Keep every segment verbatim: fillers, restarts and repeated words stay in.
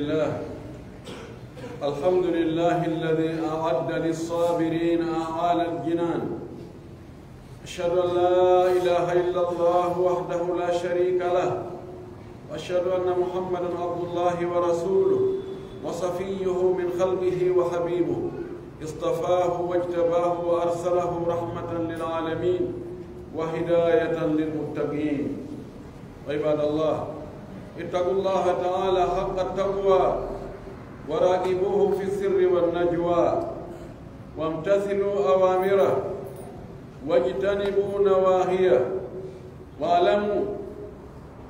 الله. الحمد لله الذي أعد للصابرين أعالي الجنان. أشهد أن لا إله إلا الله وحده لا شريك له، وأشهد أن محمدا عبد الله ورسوله، وصفيه من خلقه وحبيبه، اصطفاه واجتباه وأرسله رحمة للعالمين وهداية للمتقين. عباد الله، اتقوا الله تعالى حق التقوى، وراقبوه في السر والنجوى، وامتثلوا أوامره، واجتنبوا نواهيه، واعلموا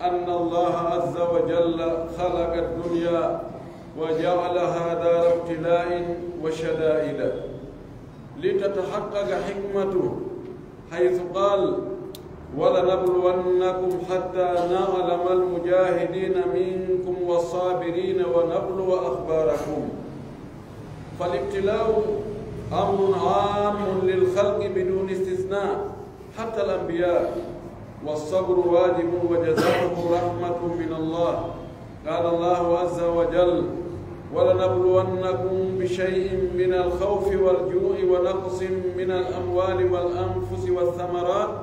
أن الله عز وجل خلق الدنيا وجعلها دار ابتلاء وشدائد، لتتحقق حكمته، حيث قال: "ولنبلونكم حتى نعلم المجاهدين منكم والصابرين ونبلو أخباركم". فالابتلاء أمر عام للخلق بدون استثناء، حتى الأنبياء، والصبر واجب وجزاؤه رحمة من الله. قال الله عز وجل: "ولنبلونكم بشيء من الخوف والجوع ونقص من الأموال والأنفس والثمرات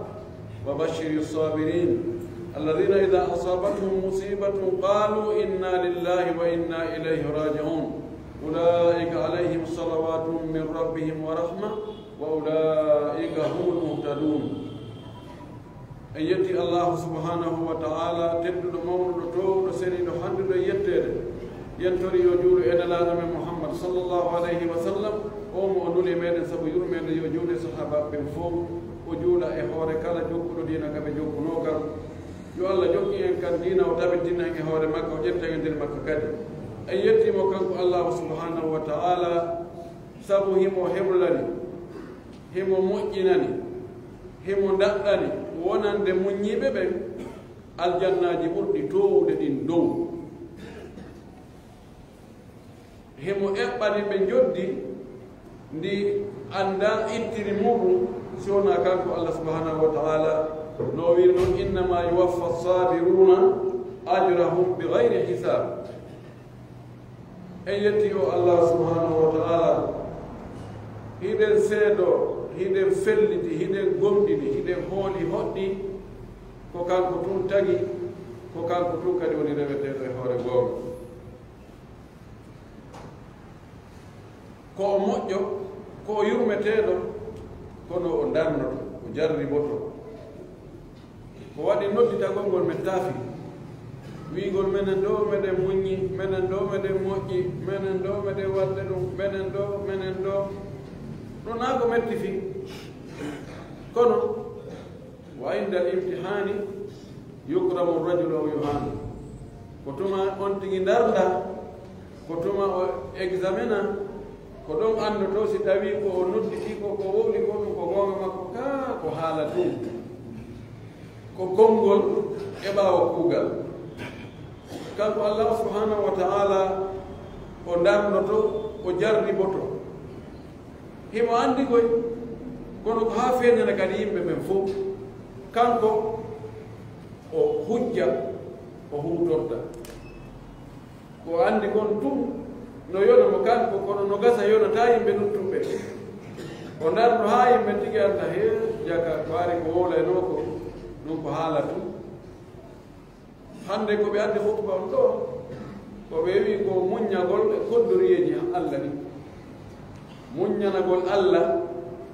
وبشر الصابرين الذين إذا أصابتهم مصيبة قالوا إنا لله وإنا إليه راجعون أولئك عليهم صلوات من ربهم ورحمة وأولئك هم المهتدون". En yetti Allahu subhanahu wa ta'ala, tedduɗo, mawnuɗo, toowuɗo, seniiɗo, handuɗo e yetteede. En tori yo juulu e Nelaaɗo men Muhammad sallallahu alayhi wa sallam, o mo o nuli e meɗen sabu yurmeende, yo juulu e sahaabaaɓe ɓen fow, o juula e hoore kala jokkuɗo diina ka ɓe jokkunoo kan. Yo Allah jokkin en kan diina, o tabitina en e hoore makka, o ƴetta en e nder makka kadi. En yetti mo kanko Allahu subhanahu wa ta'ala, sabu himo heblani, himo moƴƴinani, himo ndaɗɗani wonande muññiiɓe ɓen aljannaaji ɓurɗi toowude ɗin dow. Himo eɓɓani ɓe njoddi ndi anndaa ittiri muuɗum, si wonaa kanko Allah subhanahu wa ta'ala no wiiri non: "Innama yuwaffa sabiruna ajrahum bi ghayri hisab." En yetti o Allah subhanahu wa ta'ala, hiɗen seedoo, hiɗen felliti, hiɗen gomɗini, hiɗen hooli hoɗɗi, ko kanko tun tagi, ko kanko tun kadi woni reweteeɗo e hoore goonga. Ko o moƴƴo, ko o yurmeteeɗo, kono o darnoto, o jarriboto. Ko waɗi nodditagol ngol men taafi, wi'ugol menen ɗoo meɗen muññi, menen ɗoo meɗen moƴƴi, menen ɗoo meɗen waɗde ɗum, menen ɗoo, menen ɗoo. Ɗum naa ko metti fii. Kono, "Wa indal imtihaani yukramu rajulu aw yuhaanu." Ko tuma on tigi ndarndaa, ko tuma o examina, ko ɗon anndotoo si tawii ko o nodditii ko, ko wowli ko ɗum ko goonga makko kaa ko haala tun, ko konngol e ɓaawo kuugal. Kanko Allah subhanahu wa ta'ala o ndarnoto, o jarriboto. Himo anndi koy, kono ko haa feenana kadi yimɓe ɓen fow. Kanko o hujja, o huutorta. Ko o anndi kon tun no yona mo kanko, kono no gasa yonataa yimɓe luttuɓe. O ndarno haa yimɓe tigi annda, hee, jaka ko ari ko wowlaynoo ko, ɗum ko haala tun. Hannde ko ɓe addi khutba on ɗoo, ko ɓe wi'i ko muññagol e koddoriyeeji Allah ɗin. Muññanagol Allah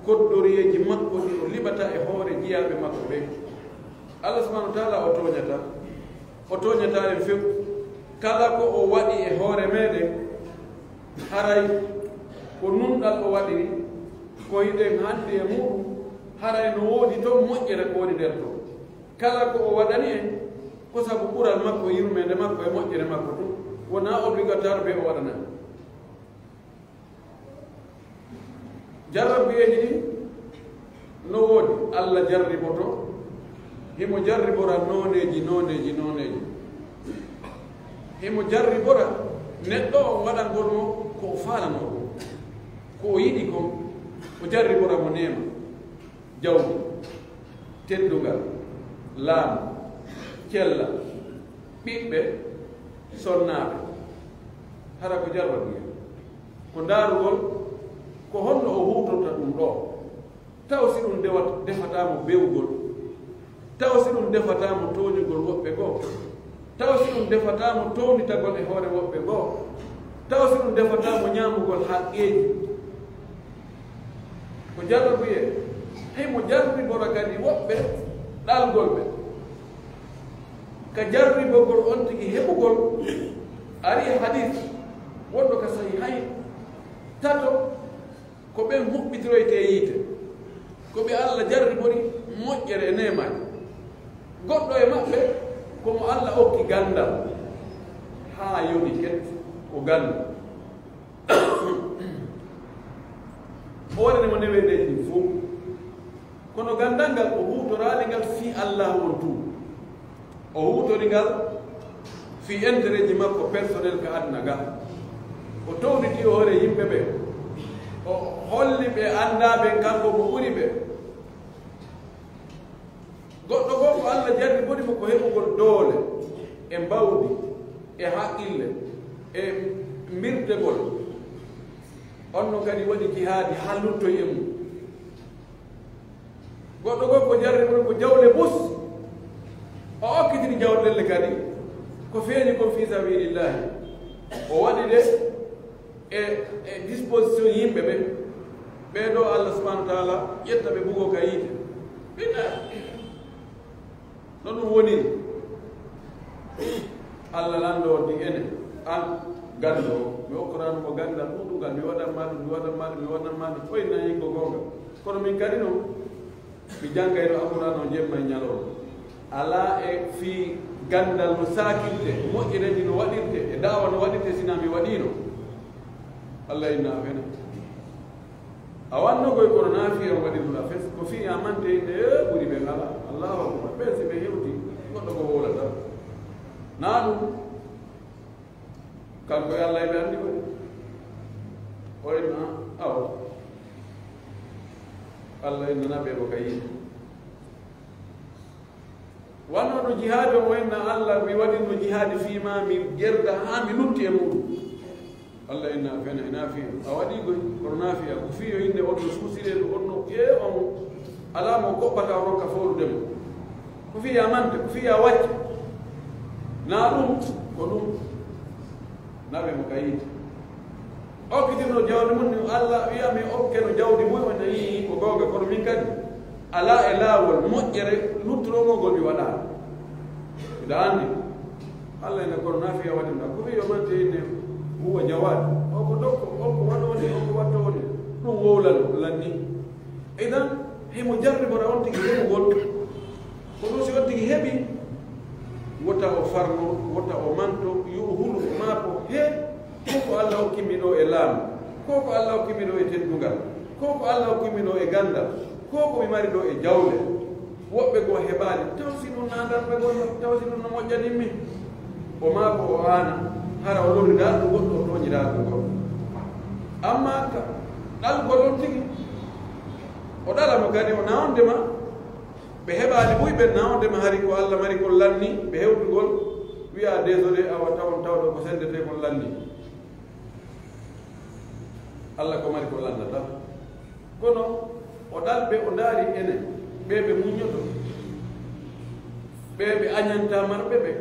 koddoriyeeji makko ɗi o liɓata e hoore jiyaaɓe makko ɓen. Allah subhanahu wa ta'ala o tooñataa. O tooñataa en few. Kala ko o waɗi e hoore meɗen, haray ko nunɗal o waɗiri, ko hiɗen handi e muɗum, haray no woodi ton moƴƴere ko woni nder ton. Kala ko o waɗani en, ko sabu ɓural makko, yurmeende makko e moƴƴere makko tun. Wonaa obligatoire be o waɗana en. Jarrabiyeeji ɗin no woodi, Allah jarriboto, himo jarribora nooneeji, nooneeji, nooneeji. Himo jarribora neɗɗo on waɗangol mo ko o faalanoo kon, ko o yiɗi kon, o jarribora mo neema. Jawdi, teddungal, laamu, cellal, ɓiɓɓe, sonnaaɓe. Hara ko jarrabuyee. Ko ndaarugol ko honno o huutorta ɗum ɗoo. Taw si ɗum dewat-, defataa mo bewgol. Taw si ɗum defataa mo tooñugol woɓɓe goo. Taw si ɗum defataa mo townitagol e hoore woɓɓe goo. Taw si ɗum defataa mo ñaamugol haqqeeji. Ko jarrabuyee. Himo jarribora kadi woɓɓe ɗalgol ɓe. Ka jarribogol on tigi heɓugol, ari e hadiis wonɗo ka Sahihayn, tato ko ɓen huɓɓitiroytee yiite, ko ɓe Alla jarribori moƴƴere e neemaaji. Goɗɗo e maɓɓe ko mo Alla okki ganndal, haa yoni ket o ganndal. O waɗani mo neweeɗeeji ɗin fow. Kono ganndal ngal, o huutoraali ngal fii Allaahu on tun. O huutori ngal fii intérêtji makko personnel ka aduna ga. O townitii hoore yimɓe ɓe. O holli ɓe anndaa ɓen, kanko mo ɓuri ɓe. Goɗɗo goo ko Alla jarribori mo ko heɓugol doole, e mbawdi, e haqqille, e mbirtegol. On non kadi waɗi jihaadi haa luttoyi e mum. Goɗɗo goo ko jarribori ko jawle bus. O okkitini jawle ɗen kadi. Ko feeñi kon fii sabiilillaahi. O waɗi ɗe e, e disposition yimɓe ɓen, ɓee ɗoo Alla subhaanahu wa taala ƴetta ɓe bugoo ka yiite. Ɓe na-, no ɗum woniri. Alla lanndoo di enen, an ganndo, mi okkoraano mo ganndal ɗuuɗungal, mi waɗan maa ɗum, mi waɗan maa ɗum, mi waɗan maa ɗum, foy nayi ko goonga. Kono min kadi non, mi janngayno Alqur'aana on jemma e ñalawma. Alaa e fii ganndal no saakirte, moƴƴereeji no waɗirte, e da'awa no waɗirte, sinaa mi waɗiino. Alla inna a fena. A wanno koy kono naa fii on waɗirɗo a fes, ko fii a mante innde, ee, ɓuri ɓen alaa. Allahu akbar. Ɓen si ɓe hewti, goɗɗo ko wowlata. Naa ɗum. Kanko e Alla e ɓe anndi waɗi. O inna, awa. Alla innana ɓe ko ka yiɗi. Wano no jihaadi on, o inna Alla, mi waɗirno jihaadi fii maa, mi gerda haa mi lutti e muɗum. Alla inna fena, ina fii, a waɗi koy, kono naa fii, ko fii yo innde on no suusiree ɗum, on no, ee, on alaa mo koɓɓata on ka fowlude mo. Ko fii ya mante, ko fii ya wacce. Naa ɗum, ko ɗum. Naɓe mo ka yiite. Okkitirno jawdi mun ni, Alla wi'a mi okkeno jawdi mun, on yii ko goonga, kono min kadi alaa e laawol moƴƴere luttuɗo ngol mi waɗaa. Miɗa anndi. Alla ina kono naa fiya waɗi ɗum. Ko fii yo mante inne huwa jawaad. O ko dokko, o ko waɗoo ni, o ko wattoo ni. Ɗum wowlal lanni. Idan, himo jarribora on tigi heɓugol. Ko ɗum si on tigi heɓi, wota o farno, wota o manto, yo o hulu, o maako, he, ko ko Alla hokkimi ɗo e laamu, ko ko Alla hokkimi ɗo e teddungal, ko ko Alla hokkimi ɗo e ganndal, ko ko mi mari ɗo e jawle. Woɓɓe goo heɓaali, taw si ɗum naandanɓe goo, taw si ɗum no moƴƴanimmi. O maako o aana, hara o lorri daal ɗum goɗɗo, o tooñi daal ɗum goɗɗo. Amma ka ɗalgol on tigi, o ɗala mo kadi, o naawonde ma, ɓe heɓaali buy ɓen naawonde ma, hari ko Alla mari kon lanni, ɓe hewtugol, wi'a, désolé, awa tawon tawɗo ko sendetee kon lanni. Alla ko mari ko lannata. Kono o ɗalɓe, o ndaari enen, ɓe ɓe muññoto, ɓe ɓe añanta marɓe ɓe,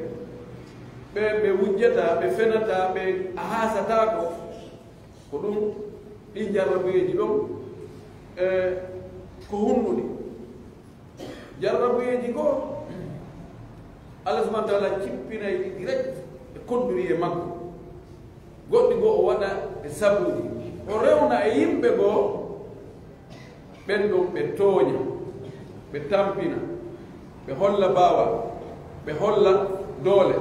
ɓe ɓe wujjata, ɓe fenata, ɓe a haasataako. Ko ɗum, ɗin jarrabuyeeji ɗon, e, ko hunnuɗi. Jarrabuyeeji goo, Allah subhanahu wa ta'ala cippinay ɗi direct e kodduri e makko. Goɗɗi goo o waɗa e sabuuji. O rewna e yimɓe goo, ɓen ɗon ɓe tooña, ɓe tampina, ɓe holla baawal, ɓe holla doole.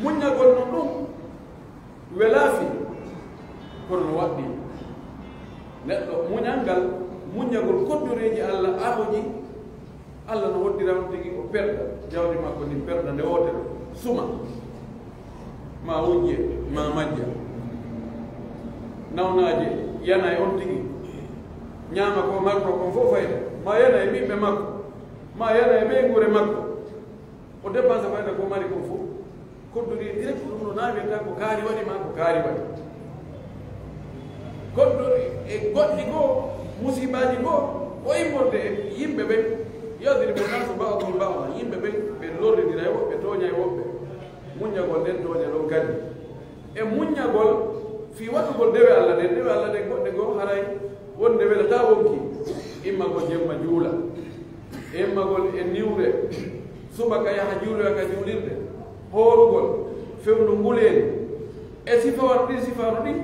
Muññagol non ɗum, welaa fii, kono no waɗɗii. Neɗɗo muñal ngal, muññagol koddoreeji Allah aroji, Allah no hoddira on tigi o perda, jawdi makko ndin perda nde wootere, suma, ma wujje, ma majja. Nawnaaje yana e on tigi, ñaama ko marko kon fof fayda, ma yana e ɓiɓɓe makko, ma yana e ɓeynguure makko. O dépensa fayda ko mari kon fof. Kodduɗi e direct ɗum no naawi tan ko kaari waɗi maa ko kaari waɗi. Kodduɗi e goɗɗi goo, musiibaaji goo, ko immorde e yimɓe ɓen. Yadribu naasu ba'duhum ba'dan. Yimɓe ɓen, ɓe lorrindira e woɓɓe, tooña e woɓɓe. Muññagol nden tooña ɗon kadi. E muññagol fii waɗugol dewe Alla ɗen, dewe Alla ɗen goɗɗe goo haray wonde welataa wonkii. Immagol jemma juula. Immagol e niwre. Subaka yaha juuloya ka juulirde, hoorugol, fewndo nguleeli, e sifawaru ɗin, sifaru ɗin.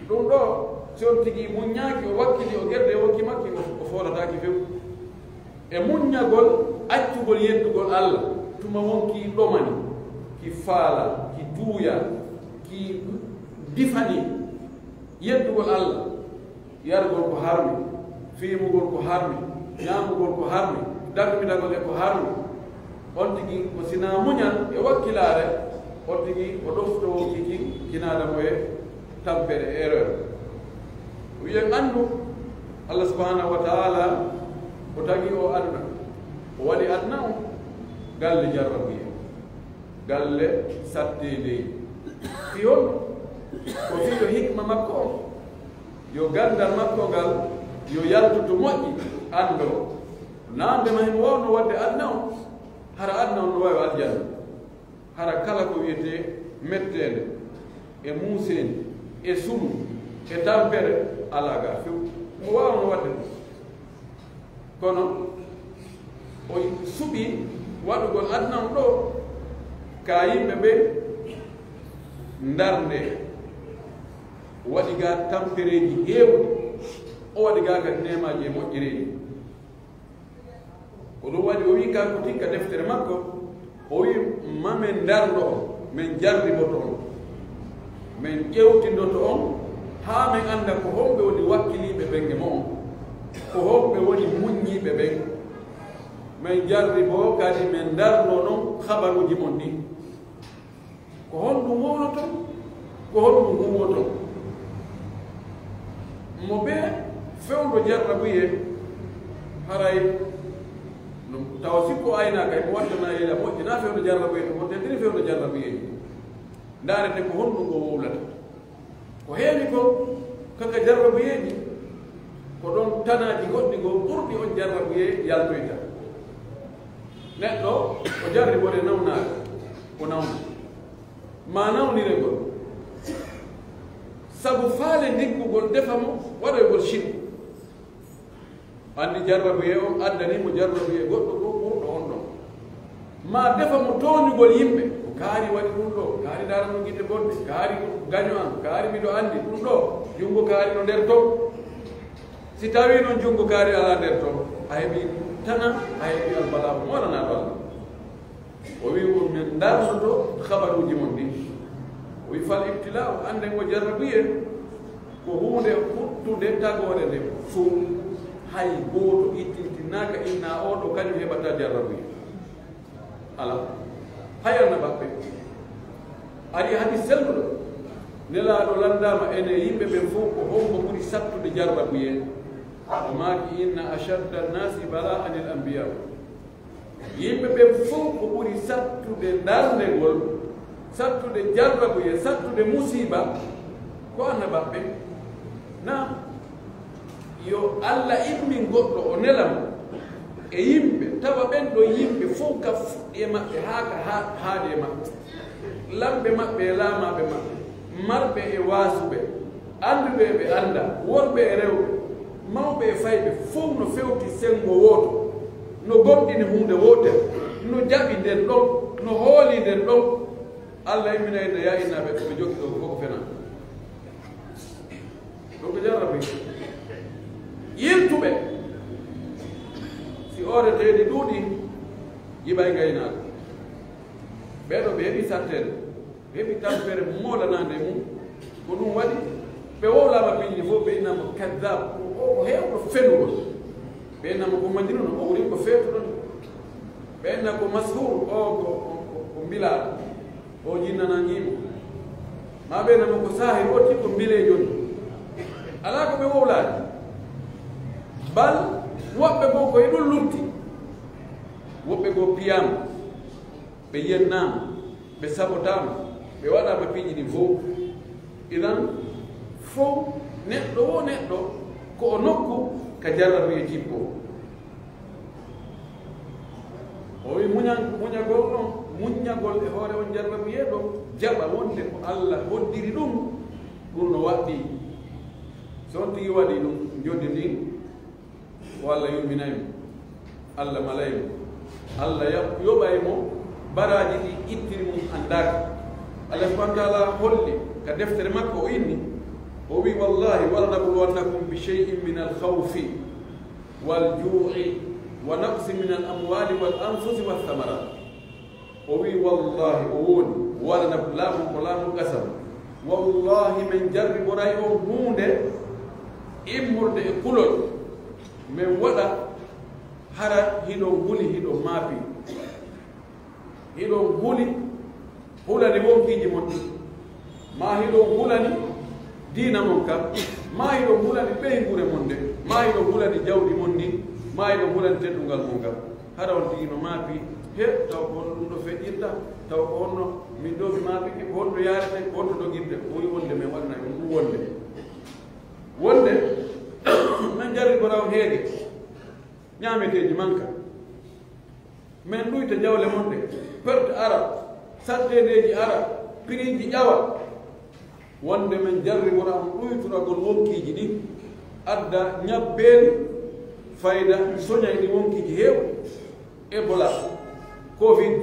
Ɗum ɗoo, si on tigi muññaaki, o wakkili, o gerde, o wokki makki, o, o foolataaki few. E muññagol, accugol yeddugol Alla, tuma wonkii ɗomani, ki faala, ki duuya, ki difani yeddugol Alla. Yargol ko harmi, fiimugol ko harmi, ñaamugol ko harmi, darmitagol e ko harmi. On tigi ko sinaa muñal e wakkilaare, on tigi o ɗoftoo kiki kinaada mo e tampere, erreur. Wi'en anndu, Allah subhanahu wa ta'ala o tagi o aduna, o waɗi aduna on galle jarrabuye, galle satteendeyi. Fii honɗun? Ko fii yo hikma makko on, yo ganndal makko ngal, yo yaltu to moƴƴi, anndoo. Naa ndema himo waawno waɗde aduna on, hara aduna on no waawi aljanna. Hara kala ko wi'etee metteende, e muuseende, e sunu, e tampere, alaa ga few. Mo waawno waɗde ɗum. Kono o suɓi waɗugol aduna on ɗoo ka yimɓe ɓen ndarnde. O waɗi ga tampereeji heewuɗi, o waɗi ga kadi neemaaji e moƴƴereeji. Ko ɗum waɗi o wi'i kanko tin ka deftere makko, o wi'i, "Ma men ndarndo on, men jarriboto on, men ƴewtindoto on, haa men annda ko homɓe woni wakkiliiɓe ɓen e mo'on, ko homɓe woni muññiiɓe ɓen. Men jarriboo kadi men ndarndoo non habaruuji mon ɗin." Ko honɗun wowloton? Ko honɗun huuwoton? Mo bee fewndo jarrabuyee, haray no tawa sikko aynaaka, e mo wattana yela moƴƴi, naa fewndo jarrabuyee, ko tentini fewndo jarrabuyee. Ndaarete ko honɗun o wowlata. Ko heewi kon, kaka jarrabuyeeji, ko ɗon tanaaji goɗɗi goo ɓurɗi on jarrabuyee yaltoyta. Neɗɗo, o jarribore nawnaare, o nawna. Maa nawnire ngol. Sabu faale ndiggugol defa mo, waɗoygol shirku. Anndi jarrabuyee on addanii mo jarrabuyee goɗɗo goo ɓurɗo on ɗon. Maa defa mo tooñugol yimɓe. Ko kaari waɗi ɗum ɗoo, kaari daarano gite bonɗe, kaari gaño an, kaari miɗo anndi ɗum ɗoo, junngo kaari no nder ton. Si tawii non junngo kaari alaa nder ton, a heɓii tana, a heɓii albalaa mo walanaa ɗo Allah. O wi'i, "On men ndarnoto habaruuji mon ɗin." O wi'i, "Fal ibtilaa'u, annden o jarrabuyee, ko huunde huɗtunde tagoore nde fow. Hay gooto ittintinaaka inna oo ɗoo kañum heɓata jarrabuyee. Alaa. Hay annabaaɓe." Ari hadis selluɗo. Nelaaɗo lanndaama enen yimɓe ɓen fow ko hombo ɓuri sattude jarrabuyee. O maaki, "Inna ashadda annaasi balaa'an al anbiyaa." Yimɓe ɓen fow ko ɓuri sattude darndegol, sattude jarrabuyee, sattude musiiba, ko annabaaɓe ɓen. Naam, yo Alla immin goɗɗo o nela mo e yimɓe, tawa ɓen ɗon yimɓe fow ka fuɗɗi e maɓɓe haa ka ha-, haaɗi e maɓɓe. Lamɓe maɓɓe e laamaaɓe maɓɓe, marɓe e waasuɓe, annduɓe e ɓe anndaa, worɓe e rewɓe, mawɓe e fayɓe, fow no fewti senngo wooto, no gomɗini huunde wootere, no jaɓi nden ɗon, no hooli nden ɗon. Alla imminay nde yaa innaaɓe ɓe jokki ɗon fow ko fenaa. Ɗum ko jarrabe. Yiltuɓe, si ooreteeɗi ɗuuɗi, yiɓay ngaynaaka. Ɓee ɗoo ɓe heɓi satteede. Heɓi tampere moolanaande e mum. Ko ɗum waɗi, ɓe wowlaama piiji ɗi fof, ɓe innama ko kaddaab, ko o ko heewɗo fenugol. Ɓe innama ko Madina no, o woni ko feetuɗo ni. Ɓe inna ko Mashur, o ko, ko, ko, ko mbilaaɗo, o jinnanaa njiimo. Maa ɓe innama ko Sahir, o tigi ko mbileejo ni. Alaa ko ɓe wowlaani. Bal, woɓɓe goo ko e ɗum lutti. Woɓɓe goo piyaama. Ɓe yennaama. Ɓe sabotaama, ɓe waɗaama piiji ɗin fow. Idan, fow, neɗɗo wo neɗɗo, ko o nokku ka jarrabu e jippo. O wi'i, muñan-, muñagol ɗon, muñagol e hoore on jarrabuyee ɗon, jaɓa wonde ko Alla hoddiri ɗum, ɗum no waɗɗii. So on tigi waɗii ɗum, njoɓdi ndin, ko Alla yurminay mo, Alla malay mo, Alla ya-, yoɓay mo baraaji ɗi ittiri mum anndaaka. Alla subhanahu wa taala holli ka deftere makko, o inni, o wi'i, wallahi, ولنبلونكم بشيء من الخوف والجوع ونقص من الأموال والأنفس والثمرات. O wi'i, wallahi, o woni, wala na laamu ko laamu qasam. Wallahi, men jarriboray on huunde immorde e kulol. Men waɗa hara hiɗon huli, hiɗon maapi. Hiɗon huli, hulani wonkiiji mon ɗin. Maa hiɗon hulani diina mon kan. Maa hiɗon hulani ɓeynguure mon nden. Maa hiɗon hulani jawdi mon ndin. Maa hiɗon hulani teddungal mon ngal. Hara on tigi no maapi, he, taw ko honno ɗum ɗo feƴƴirta, taw ko honno min ɗo mi maapike, ko honto yaarete, ko honto dogirte, o wi'i wonde men waɗanay on ɗum wonde. Wonde, men jarribora on heege, ñaameteeji manka. Men ɗuyta jawle mon ɗe, perte ara, saɗɗeendeeji ara, piriiji ƴawa. Wonde men jarribora on ɗuyturagol wonkiiji ɗin, adda ñabbeeli fayda soñay ɗi wonkiiji heewɗi, Ebola, Covid,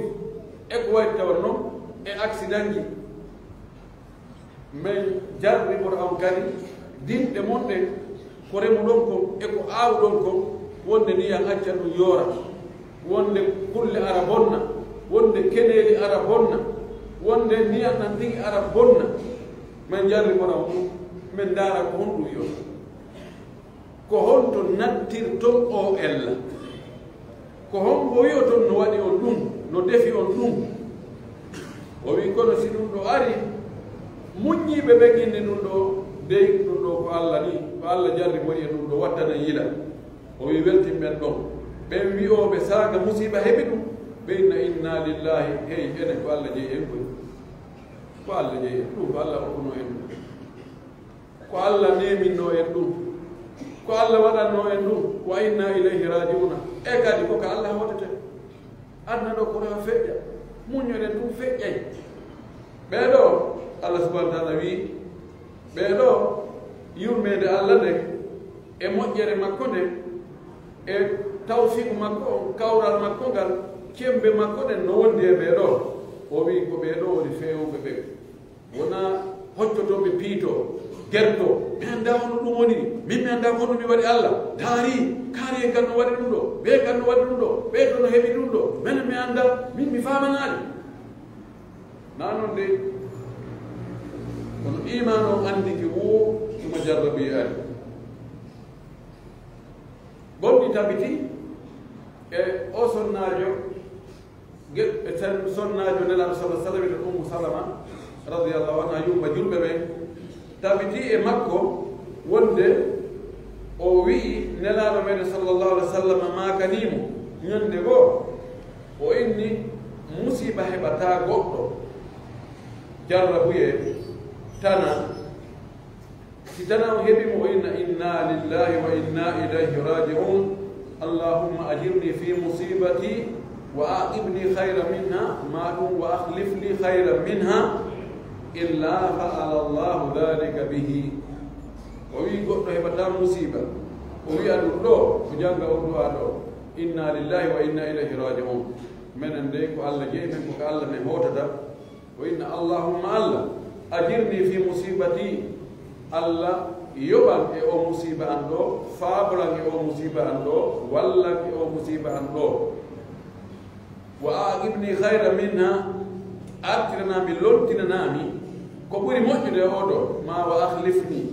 e ko wayi tawon non, e aksidanji. Men jarribora on kadi dinɗe mon ɗen, ko remuɗon kon e ko aawuɗon kon, wonde niyan acca ɗum yoora, wonde kulle ara bonna, wonde keneeli ara bonna, wonde niyan ɗan tigi ara bonna. Men jarribora on ɗum, men ndaara ko honɗum yo. Ko honto nattirton oo ella? Ko hombo wi'oton no waɗi on ɗum, no defi on ɗum? O wi'i, kono si ɗum ɗo ari, muññiiɓe ɓen inni ɗum ɗo, dey ɗum ɗo ko Alla ni, ko Alla jarribori e ɗum ɗo, wattana yila. O wi'i, weltin ɓen ɗon. Ɓen wi'ooɓe saaga musiiba heɓi ɗum, ɓe inna, inna lillahi, hey, enen ko Alla jeyi en koy. Ko Alla jeyi en, ɗum ko Alla okkuno en ɗum. Ko Alla neeminnoo en ɗum, ko Alla waɗannoo en ɗum, wa inna ilayhi raaji'uuna. E kadi ko ka Alla hooteten. Aduna ɗoo ko rewa feƴƴa, muññoɗen ɗum feƴƴay. Ɓee ɗoo, Alla subhaanahu wa ta'aala wi'i, ɓee ɗoo, yurmeende Alla nden, e moƴƴere makko nden, e tawfiiqu makko on, kawral makko ngal, cembe makko ɗen no wondi e ɓee ɗoo. O wi'i ko ɓee ɗoo woni feewuɓe ɓen. Wonaa hoccotooɓe piitoo, gertoo, mi anndaa hono ɗum woniri, min mi anndaa ko honɗum mi waɗi Alla, taari, kaari en kan no waɗi ɗum ɗoo, ɓee kan no waɗi ɗum ɗoo, ɓee to no heɓi ɗum ɗoo, menen mi anndaa, min mi faamanaali. Naa non de, kono iimaan on anndike woo tuma jarrabu e ari. Bonɗi tabiti e o sonnaajo, ge-, e sen-, sonnaajo Nelaaɗo sallallaahu alayhi wa sallam, wiyetee Ummu Salama, radiyallaahu anha, yumma julɓe ɓen, tabiti e makko wonde o wi'i Nelaaɗo meɗen sallallaahu alayhi wa sallam maakanii mo ñannde goo, o inni, musiiba heɓataa goɗɗo, jarrabuyee, tana, si tana on heɓi mo, o inna, inna lillahi wa inna ilayhi raaji'uun. Allahumma ajirni fi musibati wa aqibni khayran minha, maa ɗum wa akhlif li khayran minha, illa fa'ala Allahu dhalika bihi. O wi'i goɗɗo heɓataa musiiba, o wi'a ɗum ɗoo, o jannga on du'aa ɗoo, inna lillahi wa inna ilayhi raaji'uun. Menen dey ko Alla jeyi men, ko ka Alla men hootata. O inna, Allahumma Alla, ajirni fi musibati, Alla yoɓan e o musiba an ɗoo, faabolan e o musiba an ɗoo, wallan e o musiba an ɗoo. Wa aqibni khayran minha, artiranaa mi, lontinanaa mi ko ɓuri moƴƴude e oo ɗoo, maa wa akhlifni,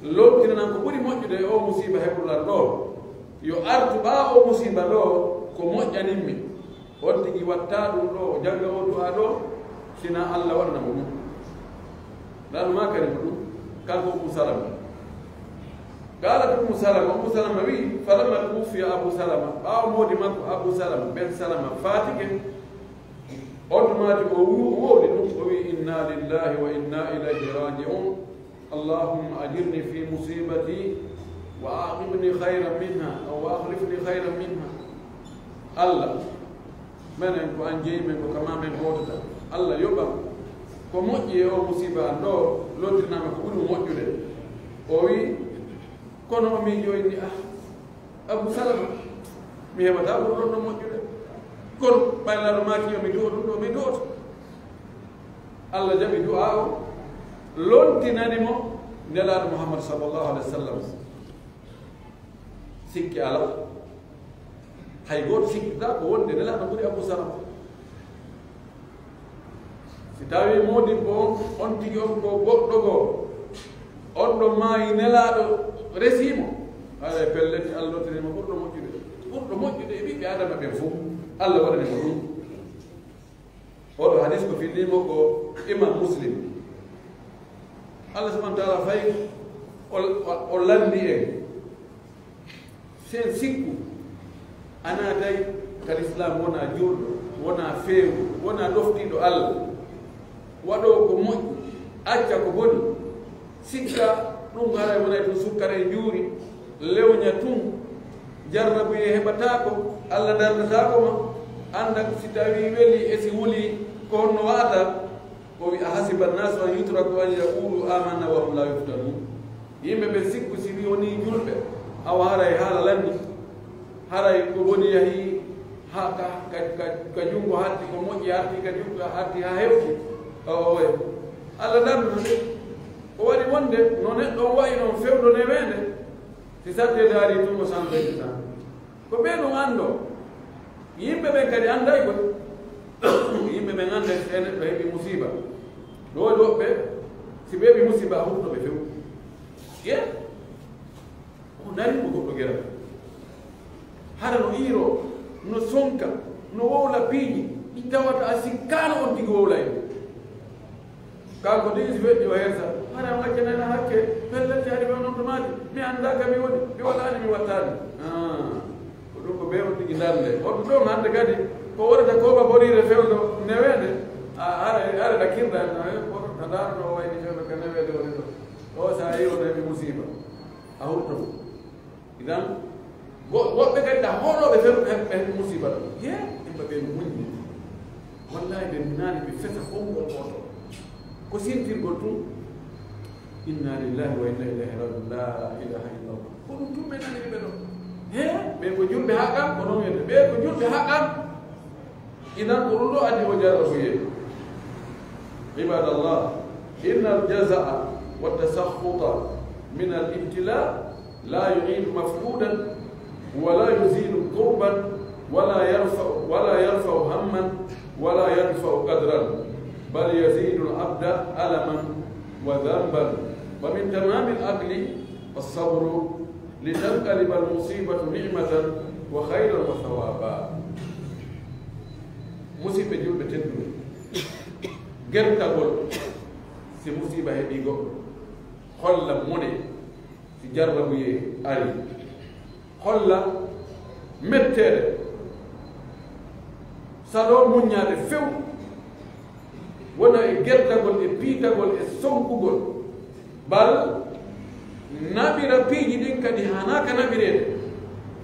lontinanaa ko ɓuri moƴƴude e o musiba heɓuɗo lan ɗoo. Yo artu ɓaa o musiba ɗoo ko moƴƴanin mi. On tigi watta ɗum ɗoo, o jannga oo du'aa ɗoo, si naa Alla waɗana mo ɗum. Nanu maakani mo ɗum, kanko Ummu Salama. Qaalat Ummu Salama, Ummu Salama wi'i, falamma tuwuffiya Abu Salama, ɓaawo moodi makko Abu Salama, ben Salama faatike, On tuma o wu-, wowli ɗum, o wi'i, "Inna lillahi wa inna ilayhi raji'un. Allahumma ajirni fi musibati wa aqibni khayran minha, aw wa akhlifni khayran minha." Allah, menen ko an jeyi men, ko kama men hootata. Allah yoɓam ko moƴƴi e o musiba an ɗo, lottinama ko ɓuri mo moƴƴude. O wi'i, kono o miijo inni, ah, Abu Salama, mi heɓataa ɓurɗo ɗon moƴƴude. Kono ɓay Laaɗo maaki yo mi du'o ɗum ɗo, mi du'oto. Allah jaɓi du'aa o, lontinani mo Nelaaɗo Muhammad sallallahu alaihi wasallam. Sikki alaa. Hay gooto sikkitaa ko wonde Nelaaɗo ɓuri Abu Salama. Si tawii moodibbo on, on tigi on ko goɗɗo goo, on ɗon maayi Nelaaɗo resii mo, haray pellet, Allah lottinii mo ɓurɗo moƴƴude. Ɓurɗo moƴƴude e ɓiɓɓe Aadama ɓen fow, Allah waɗani mo ɗum. Oɗo hadis ko fillii mo ko Imam Muslim. Allah subhanahu wa ta'ala fay o, o, o lanndii en. Si en sikku a naatay ka Lislaam, wonaa juulɗo, wonaa feewuɗo, wonaa ɗoftiiɗo Allah, waɗoowo ko moƴƴi, acca ko boni, sikka ɗum haray wonay tun sukkara e njuuri, lewña tun, jarrabuyee heɓataako, Allah darnataako ma, annda si tawii welii e si wulii, ko honno wa'ata? O wi'i, "Ahasiba annaasu an yutraku an yaqulu amanna wa hum la yuftanun?" Yimɓe ɓe sikku si wi wonii julɓe, awa haray haala lanni, haray ko woni yahi ha ka, ka, ka, ka junngo hatti, ko moƴƴi hatti, ka junngo hatti ha hewti. O, o, o, Allah darnude. Ko waɗi wonde no neɗɗo on wa'i non fewndo neweende, si sattee daari tun o santoyta tan. Ko ɓee ɗum anndoo. Yimɓe ɓen kadi annday koy. Yimɓe ɓen annday si neɗɗo heɓi musiba. Ɗo waɗi woɓɓe, si ɓe heɓi musiba, a hurto ɓe few. Ye? O nari mo goɗɗo geral. Hara no iiroo, no sonka, no wowla piiji, ɗi tawata a sikkaano on tigi wowlay. Kanko de isi feƴƴi o hersa. Hara mo accanayno hakke, pellet, si ari few non to maati. Mi anndaa ka mi woni, mi waɗaani, mi wattaani. Ah, ko ɗum ko bee on tigi darnde. On ɗon hannde kadi, ko wonata kooba boniire fewndo neweende. A, hara, hara ɗakkirɗaa, no, eh, kono ka ndaarno o wayni fewndo ka neweende woni ɗo. O, so a yi'ii o heɓi musiba, a hurto. Idan, wo-, woɓɓe kadi ɗa hoolooɓe fen, ɓe, ɓe musiba ɗum. Ye, yimɓe ɓe muññi. Wallahi, ɓe muñaani, ɓe fesa konngol gooto. Ko sintirgol tun, "Inna lillahi wa inna ilayhi raji'un, la ilaha illallah." Ko ɗum tun ɓe nani ɓe ɗo. He, ɓe ko julɓe haqqan, ko ɗon wiyete. Ɓe ko julɓe haqqan. Idan, ko ɗum ɗo addi o jarrabuyee. عباد الله، إن الجزع والتسخط من الابتلاء لا يعيد مفقودا، ولا يزيل كربا، ولا يرفع، ولا يرفع هما، ولا يرفع قدرا، بل يزيد العبد ألما وذنبا. ومن تمام العقل الصبر لتنقلب المصيبة نعمة وخيرا وثوابا. Musiɓɓe julɓe tedduɓe, gertagol si musiba heɓii goɗɗo, holla mone si jarrabuyee arii, holla metteere, saloo muññaade few, wona e gertagol, e piitagol, e sonkugol, bal naɓira piiji ɗin kadi haanaaka naɓireede,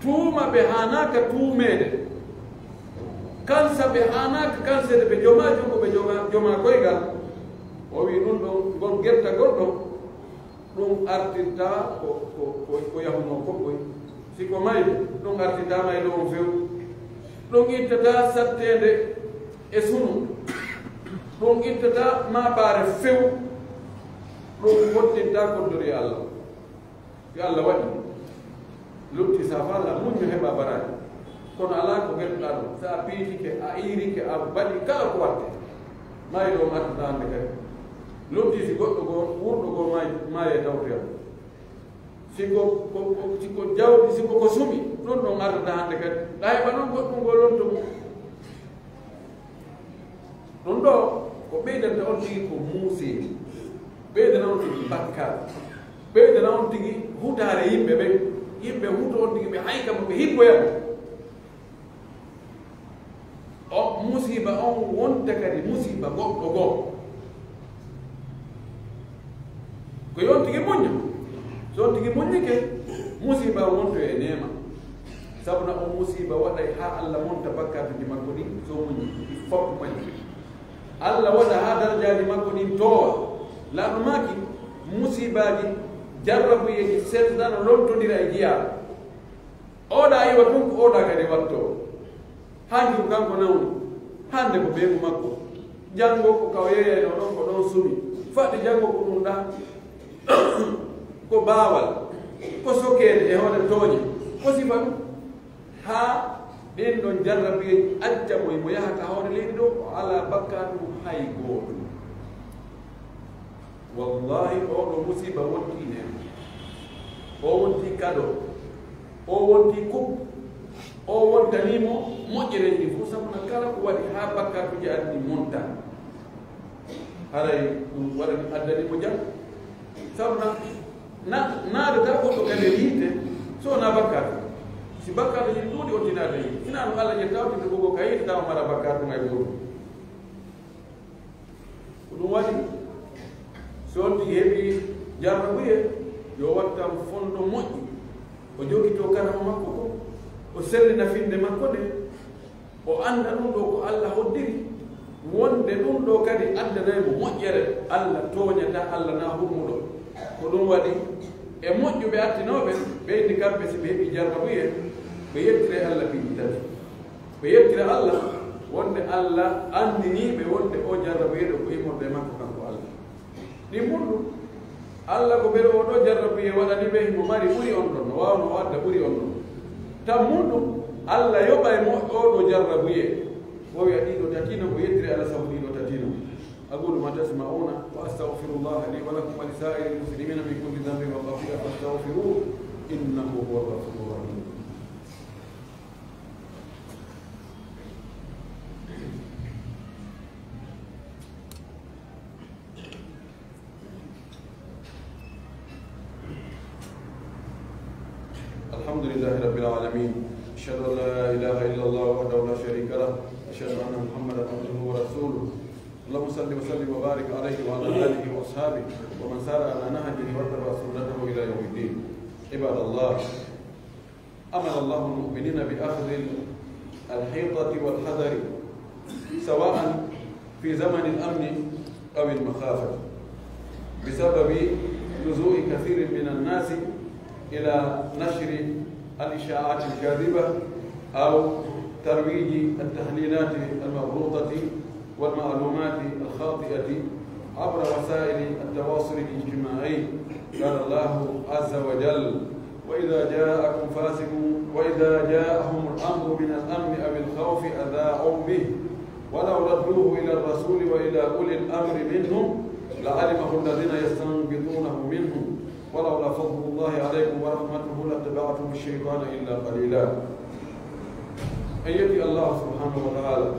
tuuma ɓe haanaaka tuumeede, kansa ɓe haanaaka kanseede, ɓe jomaa junngo, ɓe jomaa, jomaa koygal. O wi'i ɗum ɗon, ngol gertagol ɗon, ɗum artirta ko, ko, ko, ko yahunoo kon koy. Si ko mayde, ɗum artirta mayde on few. Ɗum ittata satteende e sunu. Ɗum ittata maabaare few. Ɗum fottinta koddori Allah. Yo Allah waɗi. Lutti sa fala muñño heɓa baraaji. Kono alaa ko ngelɗuɗaa ɗum. Sa a piitike, a iirike, a baɗi kala ko watte. Maayi ɗo on artata hannde kadi. Lutti si goɗɗo goo, wuurɗo goo maayi, maayi e tawtoyam. Si ko, ko, ko, si ko jawdi, si ko ko sumi, ɗum ɗon artata hannde kadi. Ɗa heɓa noon goɗɗum goo lonto mum. Ɗum ɗo ko ɓeydanta on tigi ko muuseede, ɓeydana on tigi bakkaat, ɓeydana on tigi hutaare yimɓe ɓen. Yimɓe huto on tigi, ɓe hayka mo, ɓe hibboya mo. O musiba on wonta kadi musiba goɗɗo goo. Ko yo on tigi muñño. So on tigi muññike, musiba on wontoyay e neema. Sabu na on musiba waɗay haa Alla monta bakkaatuuji makko ɗin, so muññi, ɗi fof moƴƴi. Alla waɗa haa darajaaji makko ɗin toowa. Laaɗo maaki, musibaaji, jarrabuyeeji, seeɗa no lontondira e jiyaaɗo. Oɗa iwa tun ko oɗa kadi wattoo. Hanki ko kanko nawni. Hannde ko ɓeyngu makko. Janngo ko ka o yeeyayno ɗon, ko ɗon sumi. Faɗde janngo ko ɗum ɗa. Ko baawal. Ko sokeede e hoore tooñe. Ko sifa ɗum. Haa ɗen ɗon jarrabuyeeji acca mo, mo yaha ka hoore leydi ɗo, o alaa bakkaatu hay gooto. Wallahi, oo ɗoo musiba wontii neema. O wontii kado. O wontii kub. O wontanii mo moƴƴereeji ɗin fof, sabu na kala ko waɗi haa bakkaatuuji aɗa ɗin monta. Haray ɗum waɗani, addani mo jam. Sabu na, na, naadataa goɗɗo kadi e yiite, so wonaa bakkaatu. Si bakkaatuuji ɗin ɗuuɗi, o tinaata yiite. Sinaa no Alla ƴetta o tinta gogo ka yiite, tawa mara bakkaatu hay gooto. Ko ɗum waɗi, so on tigi heɓi jarrabuye, yo wattan fondo moƴƴi. O jogitoo karama makko ko, o sellina finde makko nde, o annda ɗum ɗo ko Alla hoddiri, wonde ɗum ɗo kadi addanay mo moƴƴere. Alla tooñataa, Alla na hurmuɗo. Ko ɗum waɗi, e moƴƴuɓe attinooɓe, ɓe inni kamɓe si ɓe heɓi jarrabuye, ɓe yettire Alla piiji tati. Ɓe yettira Alla, wonde Alla anndinii ɓe wonde oo jarrabuyeeɗo ko immorde e makko kanko Alla. Ɗin mun ɗum, Alla ko ɓe oo ɗoo jarrabuyee waɗani ɓe, himo mari ɓuri on ɗon, no waawnoo o adda ɓuri on ɗon. Tan mun ɗum, Alla yoɓay mo oo ɗoo jarrabuyee, o wi'a ɗii ɗoo tati non, o yettira Alla sabu ɗii ɗoo tati non. أقول ما تسمعون وأستغفر الله لي ولكم ولسائر المسلمين من كل ذنب وخطيئة فاستغفروه إنه هو الغفور الرحيم. الحمد لله رب العالمين. أشهد أن لا إله إلا الله وحده لا شريك له. أشهد أن محمدا عبده ورسوله. اللهم صل وسلم وبارك عليه وعلى آله وأصحابه ومن سار على نهجه واتبع سنته إلى يوم الدين. عباد الله، أمر الله المؤمنين بأخذ الحيطة والحذر، سواء في زمن الأمن أو المخافة، بسبب لجوء كثير من الناس إلى نشر الإشاعات الكاذبة أو ترويج التحليلات المغلوطة والمعلومات الخاطئة عبر وسائل التواصل الاجتماعي. قال الله عز وجل: وإذا جاءكم فاسق، وإذا جاءهم الأمر من الأمن أو الخوف أذاعوا به، ولو ردوه إلى الرسول وإلى أولي الأمر منهم لعلمه الذين يستنبطونه منهم، ولولا فضل الله عليكم ورحمته لاتبعتم الشيطان إلا قليلا. En yetti Allah subhanahu wa ta'ala,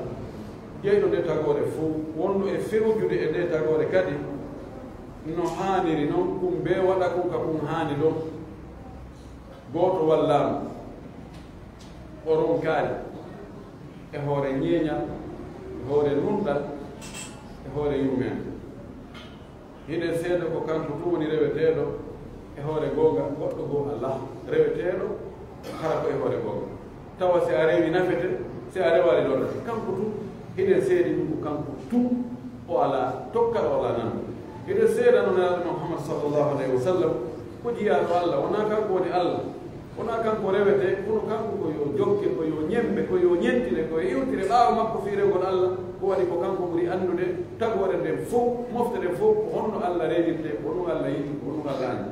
jeyɗo nde tagoore fow, wonɗo e fewjude e nde tagoore kadi, no haaniri non, kun bee waɗa kun ka kun haani ɗon. Gooto wallaama, o ronkaali e hoore ɲeeɲal, e hoore nunɗal, e hoore yurmeende. Hiɗen seeda ko kanko tun woni reweteeɗo e hoore goonga, goɗɗo goo alaa reweteeɗo hara ko e hoore goonga. Tawa si a rewii nafete, si a rewaali lorrete. Kanko tun, hiɗen seedi ɗun ko kanko tun, o alaa tokka, o alaa nan. Hiɗen seeda no Nelaaɗo Muhammad sallallahu alayhi wa sallam ko jiyaaɗo Allah, wonaa kanko woni Allah. Wonaa kanko rewetee, kono kanko ko yo jokke, ko yo ɲembe, ko yo ɲentire, ko yo iwtire ɓaawo makko fii rewgol Allah. Ko waɗi ko kanko ɓuri anndude tagoore nden fow, mofte ɗen fow, ko honno Allah rewirtee, ko honno Allah yiɗi, ko honno Allah anndi.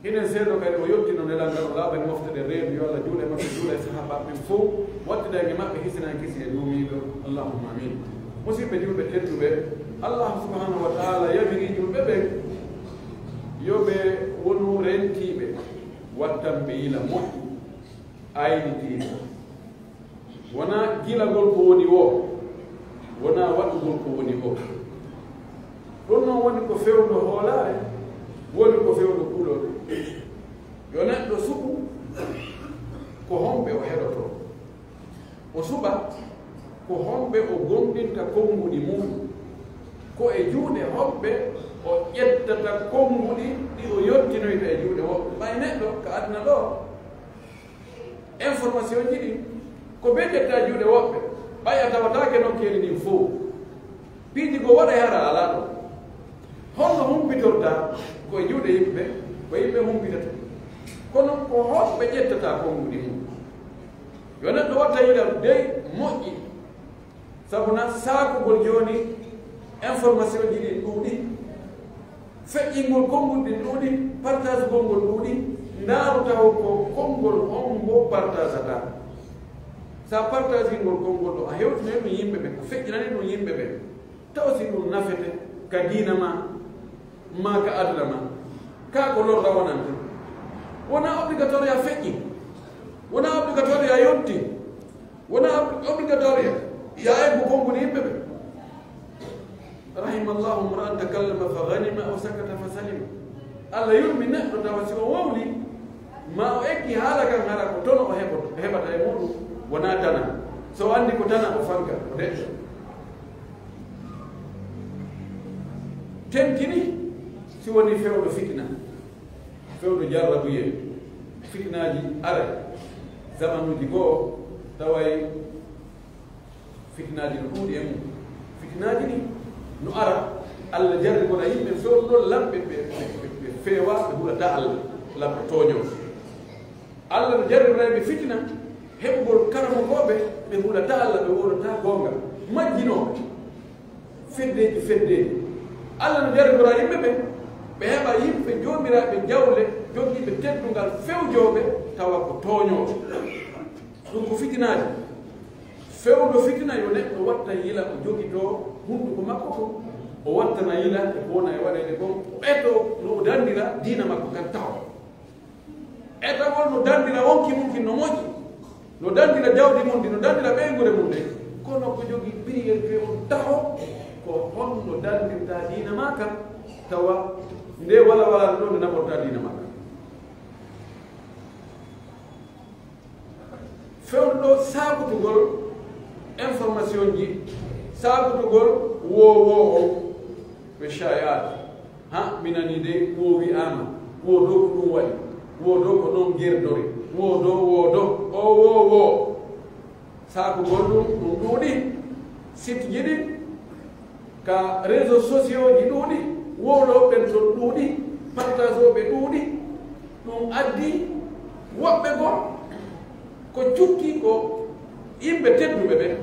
Hiɗen seedo kadi o yottino nelal ngal, o laaɓani mofte ɗen reedu, yo Allah juul e makko, juula e sahaabaaɓe ɓen fow, wattida e maɓɓe hisina e kisi e duumiiɗo. Allahumma amiin. Musidɓe julɓe tedduɓe, Allah subhanahu wa ta'ala yamiri julɓe ɓen yo ɓe wonu rentiiɓe. Wattan ɓe yila moƴƴi, aynitiiɗo. Wonaa gilagol ko woni woo, wonaa waɗugol ko woni woo. Ɗun non woni ko fewndo hoolaare, woni ko fewndo kulol. Yo neɗɗo suɓu ko homɓe o heɗotoo. O suɓa Ko homɓe o gomɗinta konnguɗi mun? Ko e juuɗe homɓe o ƴettata konnguɗi ɗi o yottinoyta e juuɗe woɓɓe? Ɓay neɗɗo ka aduna ɗoo, information ji ɗin ko ɓe ƴetta e juuɗe woɓɓe, ɓay a tawataake nokkeeli ɗin fow. Piiji goo waɗay hara alaa ɗon. Honno humpitorta ko e juuɗe yimɓe, ko yimɓe humpitata? Kono ko homɓe ƴettata konnguɗi mun? Yo neɗɗo watta yiɗa dey moƴƴi, sabu na saakugol jooni information ji ɗin ɗuuɗi, feƴƴingol konngol ɗin ɗuuɗi, partage gol ngol ɗuuɗi, ndaaru taw ko konngol hombo partageata. Sa partage ngol konngol ɗo, a hewtinoy ɗum yimɓe ɓen, a feƴƴinani ɗum yimɓe ɓen, taw si ɗum nafete ka diina ma, maa ka aduna ma, kaa ko lorra wonande? Wonaa obligatoire a feƴƴi, wonaa obligatoire a yotti, wonaa ob-, obligatoire ya eggu konngol yimɓe ɓe. Rahima Allahu mra'an takallama fa ghanima aw sakata fa salima. Allah yurmi neɗɗo tawa si o wowli, ma o eggi haala kan hara ko tono o heɓoto, o heɓata e muɗum, wonaa tana. So o anndi ko tana, o fanka, o deƴƴa. Tentini si woni fewɗo fitina, fewɗo jarrabuyee, fitinaaji aray, zamanuuji goo, taway fitinaaji no ɗuuɗi e mum. Fitinaaji ɗi no ara, Allah jarribora yimɓe fewndo lamɓe, ɓe, ɓe, ɓe, ɓe feewa, ɓe hulataa Allah, lamɓe tooñoo. Allah no jarribora yimɓe fitina, heɓugol karamokooɓe, ɓe hulataa Allah, ɓe wowlataa goonga, majjinooɓe. Feddeeji, feddeeji. Allah no jarribora yimɓe ɓen, ɓe heɓa yimɓe joomiraaɓe jawle, jogiiɓe teddungal fewjooɓe, tawa ko tooñooɓe. Ɗum ko fitinaaji. Fewndo fitina yo neɗɗo watta yila o jogitoo hunnduko makko kon, o wattana yila e ko wona e waɗeede kon, o etoo no o danndira diina makko kan taho. Etagol no danndira wonki mum kin no moƴƴi, no danndira jawdi mum ndi, no danndira ɓeynguure mum nden, kono ko jogii priorité on taho, ko honno danndirta diina maa kan, tawa nde wala wala ɗon nde naɓorta diina maa kan. Fewndo ɗo saakutugol information ji, saakutugol woo woo on, ɓe shaayaat. Ha, mi nanii de, woo wi'aama, woo ɗoo ko ɗum waɗi, woo ɗoo ko ɗon gerdori, woo ɗoo, woo ɗoo, o woo woo. Saakugol ɗum, ɗum ɗuuɗi. Site ji ɗi, ka réseaux sociaux ji ɗuuɗi, wowlooɓe ɓen ton ɗuuɗi, partageooɓe ɗuuɗi. Ɗum addi woɓɓe goo ko cukki ko yimɓe tedduɓe ɓen,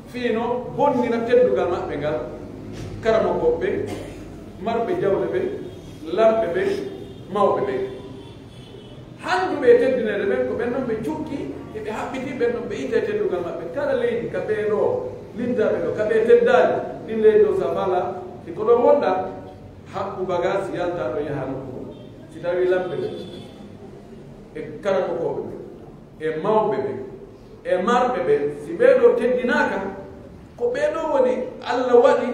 fii no bonnira teddungal maɓɓe ngal, karamokooɓe ɓen, marɓe jawle ɓen, lamɓe ɓen, mawɓe ɓen. Handuɓe e teddineede ɓen, ko ɓen non ɓe cukki, e ɓe haɓɓiti ɓen non ɓe itta e teddungal maɓɓe. Kala leydi ka ɓee ɗoo lintaaɓe ɗoo, ka ɓe teddaali, ɗin leydi ɗoo sa faalaa, si ko ɗon wonɗaa, haɓɓu bagaas, yaltaa ɗoo, yahaa nokku goo. Si tawii lamɓe ɓen, e karamokooɓe ɓen, e mawɓe ɓen, e marɓe ɓen, si ɓee ɗoo teddinaaka, ko ɓee ɗoo woni Alla waɗi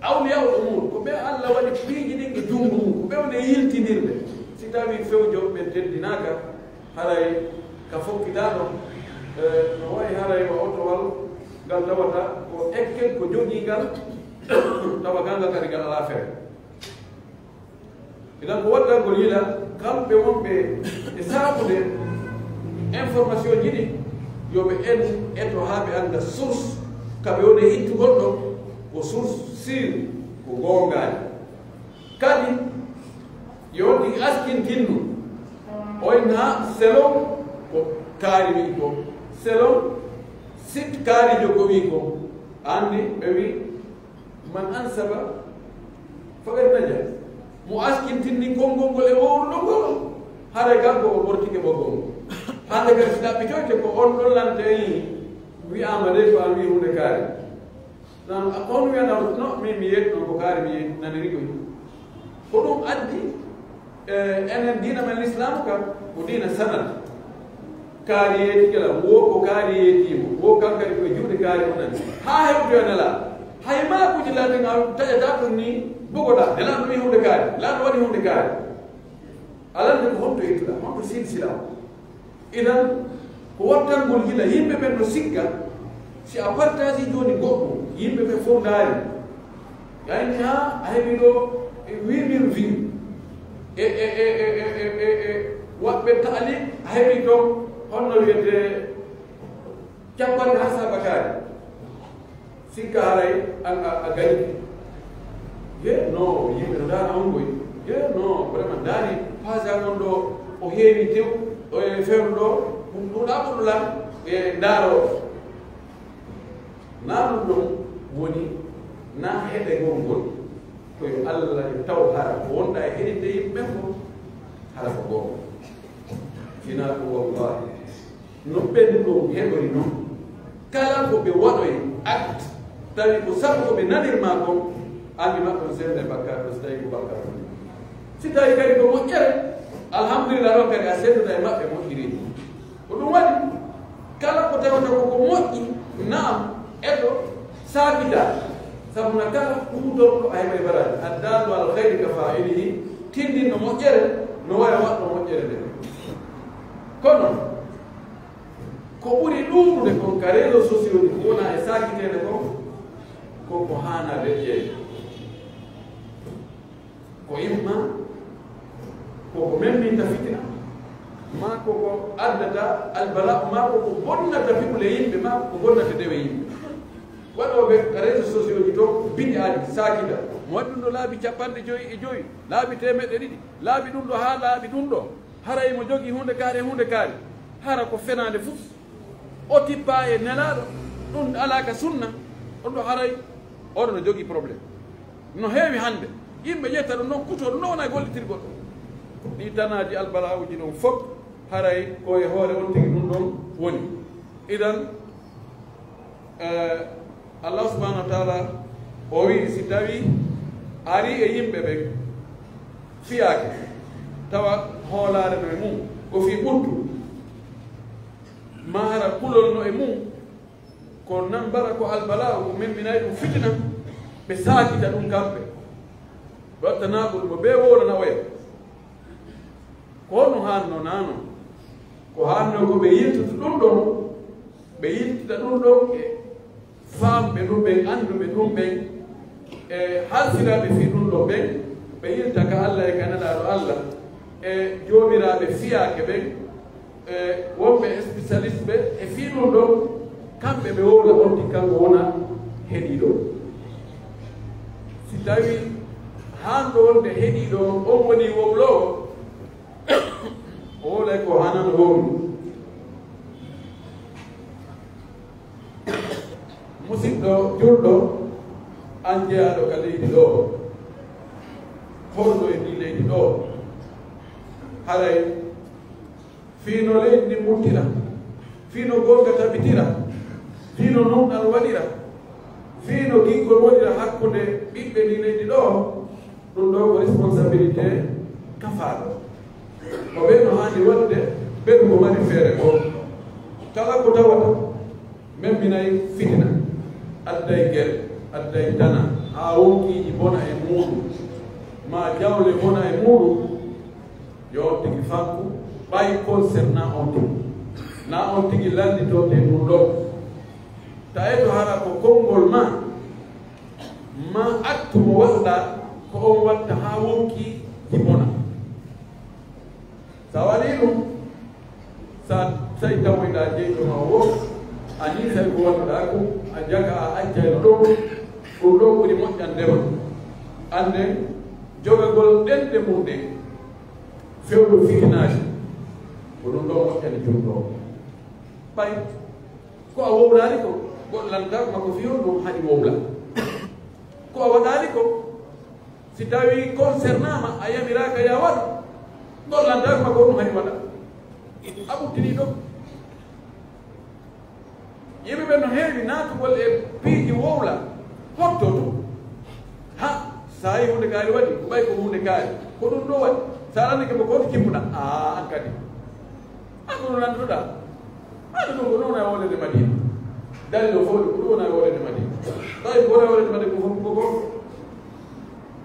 awliyaa ul umuur, ko ɓe Alla waɗi piiji ɗin e junngo mum, ko ɓe woni e yiltinirde. Si tawii fewjooɓe ɓen teddinaaka, haray ka fokkitaa ɗon, eh, no wayi haray wa otowal ngal tawata ko ekkel ko jogii ngal, tawa gal ngal kadi ngal alaa fere. Idan ko waddangol yila, kamɓe wonɓe e saabude information ji ɗi, yo ɓe en eto haa ɓe annda source ka ɓe woni e ittugol ɗo, ko source sûr, ko goongaani. Kadi, yo on tigi askintinnu, oyn haa selon ko kaari wi'i ko, selon site kaarijo ko wi'i ko, anndi ɓe wi'i, Man ansaba faqad naja. Mo askintinni konngol ngol e wowluɗo ngol, haray kanko o ɓortike ɓoggol ngol. Hannde kadi si ɗaɓɓitoyte ko on ɗon lante en wi'aama de ko an wi'i huunde kaari. Non, a ko on wi'anaa no, min mi yeeɗi non ko kaari mi yeeɗi, naniri koy. Ko ɗum addi E, enen diina men Lislaamu kan, ko diina sanad. Kaari yeetike la, wo ko kaari yeetiimo, wo kan kadi ko e juuɗe kaari o nani. Haa hewtoya nela, hay maakuuji laatin a taƴata ɗum ni, bugoɗaa, nela ɗum ni huunde kaari, laaɗo waɗi huunde kaari. Alande ko honto ittuɗaa, honto silsila o? Idan, ko wattangol gila yimɓe ɓen no sikka, Si a partaasi jooni goɗɗo, yimɓe ɓe fof ndaari. Yaa inni haa a heɓi ɗo e huit mille vues. E, e, e, e, e, e, e, e, waɗɓe taali, a heɓi ɗo, honno wiyetee, capanɗe haa saabakaare. Sikka haray a, a, a gañi. Ye, no, yimɓe no ndaara on koy. Ye, no, vraiment ndaari page an on ɗo, o heewi tew, o e fewndo ɗo, ɗum ɗuuɗaa ko ɗum lan, e ndaaroo. Naa ɗum ɗon woni, naa heɗegol ngol, ko yo Alla yo taw hara ko wonɗaa e heɗinde yimɓe ɓen kon, hara ko goonga. Hinaa ko wallaahi. No ɓen ɗon heɗori non. Kala ko ɓe waɗoyi acte, tawi ko sabu ko ɓe nanir maa kon, an e maɓɓe on sennda e bakkaatu, so tawi ko bakkaatu woni. Si tawi kadi ko moƴƴere, alhamdulillah, ɗon kadi a sennduda e maɓɓe moƴƴiri. Ko ɗum waɗi, kala ko tawata ko ko moƴƴi, naam, eto saakita. Sabu na kala huutorɗo a heɓay baraaji. Addaallu alal khayri ka faa'ilihi, tindinɗo moƴƴere, no waya waɗɗo moƴƴere nden. Kono, ko ɓuri ɗuuɗude kon ka réseaux sociaux ɗi, ko wona e saakiteede kon, ko ko haanaa deƴƴeede. Ko imma ko ko memminta fitina, maa ko ko addata albala'u, maa ko ko bonnata piɓule yimɓe, maa ko ko bonnata dewe yimɓe. Waɗooɓe ka réseaux sociaux ji to bidi aadi saakita. Mo waɗi ɗum ɗo laabi capanɗe joyi e joyi, laabi teemeɗɗe ɗiɗi, laabi ɗum ɗo haa laabi ɗum ɗo. Haray mo jogii huunde kaari e huunde kaari, hara ko fenaande fof. O tippaa e Nelaaɗo, ɗum alaa ka sunna, on ɗo haray oɗo no jogii problème. No heewi hannde, yimɓe ƴetta ɗum ɗon, kutoo ɗum ɗon, wona e gollitirgol. Ɗii tanaaji albalaa'uuji ɗon fof, haray ko e hoore on tigi ɗum ɗon woni. Idan, Eh, Allah subhanahu wa ta'ala o wi'i, si tawi ari e yimɓe ɓen fiyaake, tawa hoolaare no e mum, ko fii ɓuttu, maa hara kulol no e mum, ko nan mbara ko albala'u, ko memminay ɗum fitina, ɓe saakita ɗum kamɓe. Ɓe watta naɓol mo ɓe wowlana oya. Ko no hanno nano? Ko hanno ko ɓe yiltata ɗum ɗon, ɓe yiltata ɗum ɗon e faamɓe ɗum ɓen, annduɓe ɗum ɓen, e halfiraaɓe fii ɗum ɗon ɓen, ɓe yilta ka Allah e ka Nelaaɗo Allah, e joomiraaɓe fiyaake ɓen, e wonɓe spécialiste ɓe e fii ɗum ɗon, kamɓe ɓe wowla on tigi kanko wona heɗiiɗo. Si tawi hanndo wonde heɗiiɗo on, on woni wowloowo, o wowlay ko hanano wowlu. Musidɗo julɗo, an jeyaaɗo ka leydi ɗo, horɗo e ndi leydi ɗo, haray fii no leydi ndin muttira, fii no goonga tabitira, fii no nunɗal waɗira, fii no giggol waɗira hakkunde ɓiɓɓe ndi leydi ɗo, ɗum ɗo ko responsabilité kafaaɗo. Ko ɓen no haani waɗde, ɓen ko mari feere ko. Kala ko tawata memminay fitina, adday gere, adday tana, haa wonkiiji bona e muuɗum, maa jawle bona e muuɗum, yo on tigi fakku, ɓay concernant on tigi. Na on tigi lannditorde ɗum ɗo. Taweto hara ko konngol maa, maa acte mo waɗɗaa, ko on watta haa wonkiiji bona. Sa waɗii ɗum, sa tawi tawoyɗaa jeyɗo maa woo, a nii tawi ko waɗuɗaa ko, a jaka a accay no ɗon, ɗum ɗon ɓuri moƴƴande ma. Annden jogagol ɗenɗe mum ɗen, fewndo fitinaaji, ko ɗum ɗon moƴƴani julɗo on. Ɓay ko a wowlaali ko, goɗɗo lanndata ma ko fii honɗun haɗi wowla. Ko a waɗaali ko, si tawii concernant ma, a yamiraaka yo a waɗu, goɗɗo lanndata ma ko honɗun haɗi waɗa. A ɓuttinii ɗon. Yimɓe ɓen no heewi naatugol e piiji wowla, hotto to. Ha, sa yi huunde kaari waɗi, ko ɓay ko huunde kaari. Ko ɗum ɗoo waɗi. Sa landike mo ko honto kimmuɗaa? Aa, an kadi. An ko ɗum lanndotoɗaa. An ɗum ko ɗum wona e wowleede Madiina. Dalil o fof ko ɗum wona e wowleede Madiina. Tawi ko wona e wowleede Madiina ko fof ko goonga.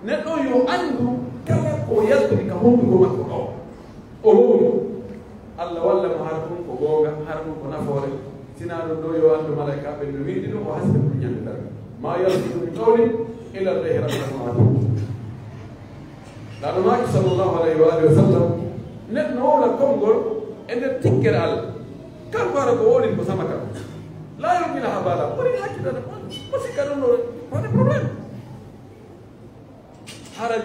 Neɗɗo on yo anndu kala ko yaltani ka hunnduko makko ɗoo. O wowli. Allah walla mo hara ɗum ko goonga, hara ɗum ko nafoore. Sinaa ɗun ɗoo, yo anndu malaa'ikaaɓe no wi'ude ɗun, o hasbi ɗun ɲande darngal. ما يلفظ من قول إلا لديه رقيب عتيد. Laaɗo maaki, sallallahu alayhi wa alihi wa sallam, neɗɗo no wowla konngol e nder tikkere Alla. Kanko hara ko wowlini ko sama kan. لا يلقي لها بالا. Ɓuri hakkitande ko, ko sikka ɗun ɗoo, pas de problème. Hara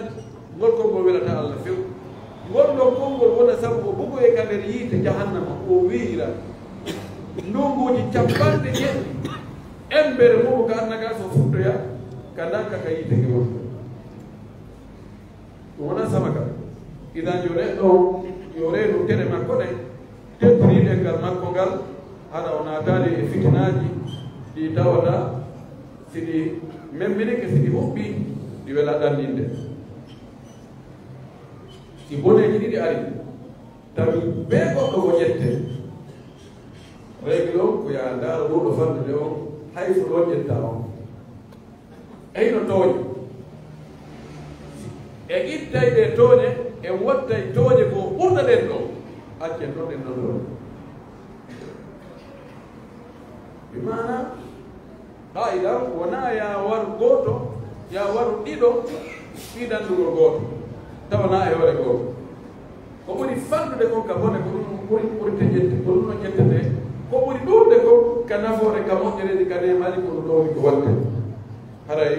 ngol konngol welataa Alla few. Ngol ɗoo konngol wona sabu o bugoyee ka nder yiite jahannama, o wiira ndunguuji cappanɗe jeeɗiɗi. Embere mu'un ka annaka so fuɗɗoya ka ndanka ka yiite ke woni. Ɗun wonaa sama kan. Idan yo neɗɗo, yo reenu tere makko ɗen, teddiri ɗemngal makko ngal, hara o naataali e fitinaaji ɗi tawata si ɗi memminike, si ɗi huɓɓii, ɗi welaa ɗanninde. Si boneeji ɗiɗi ari, tawi bee goɗɗo ko ƴettee. Règle on ko yaa ndaara ɗoo ɗo fannude on, hay so ɗon ƴettaa on. E hino tooñi. En ittay ɗee tooñe, en wattay tooñe ko ɓurɗa ɗen ɗoo. Accen ɗon ɗen ɗon tooñe. Bi maana, qaa'ida wonaa yaa waru gooto, yaa waru ɗiɗo, fii danndugol gooto. Tawa naa e hoore gooto. Ko ɓuri fanɗude kon ka bone, ko ɗun ɓuri, ɓuri teƴete, ko ɗun no ƴettete. Ko ɓuri ɗuuɗude kon ka nafoore, ka moƴƴereeji, ka neemaaji, ko ɗun ɗoo woni ko watte. Haray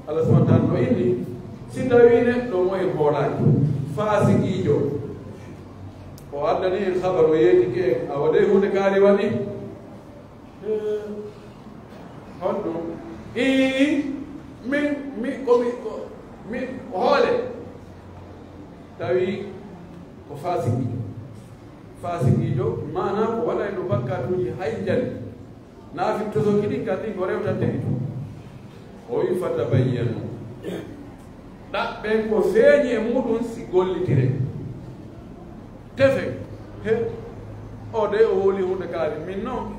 Allah subhanahu wa ta'ala no inni, si tawii neɗɗo mo en hoolaaki, faasiqiijo, o addani en habaru, o yeetike en, awa dey huunde kaari waɗi. Eh, honɗun? Ii, min, mi, ko mi, ko, mi, ko hoole. Tawi ko faasiqiijo. Faasiqiijo, maanaa ko waɗayno bakkaatuuji hay njani. Naafittosoki ɗin kan ɗin ko rewtante ɗi tun. O wi'i, "Fatabayyanu." Ɗaɓɓen ko feeɲi e muɗun si gollitire. Tefe, he, o de o wowli huunde kaari. Min non,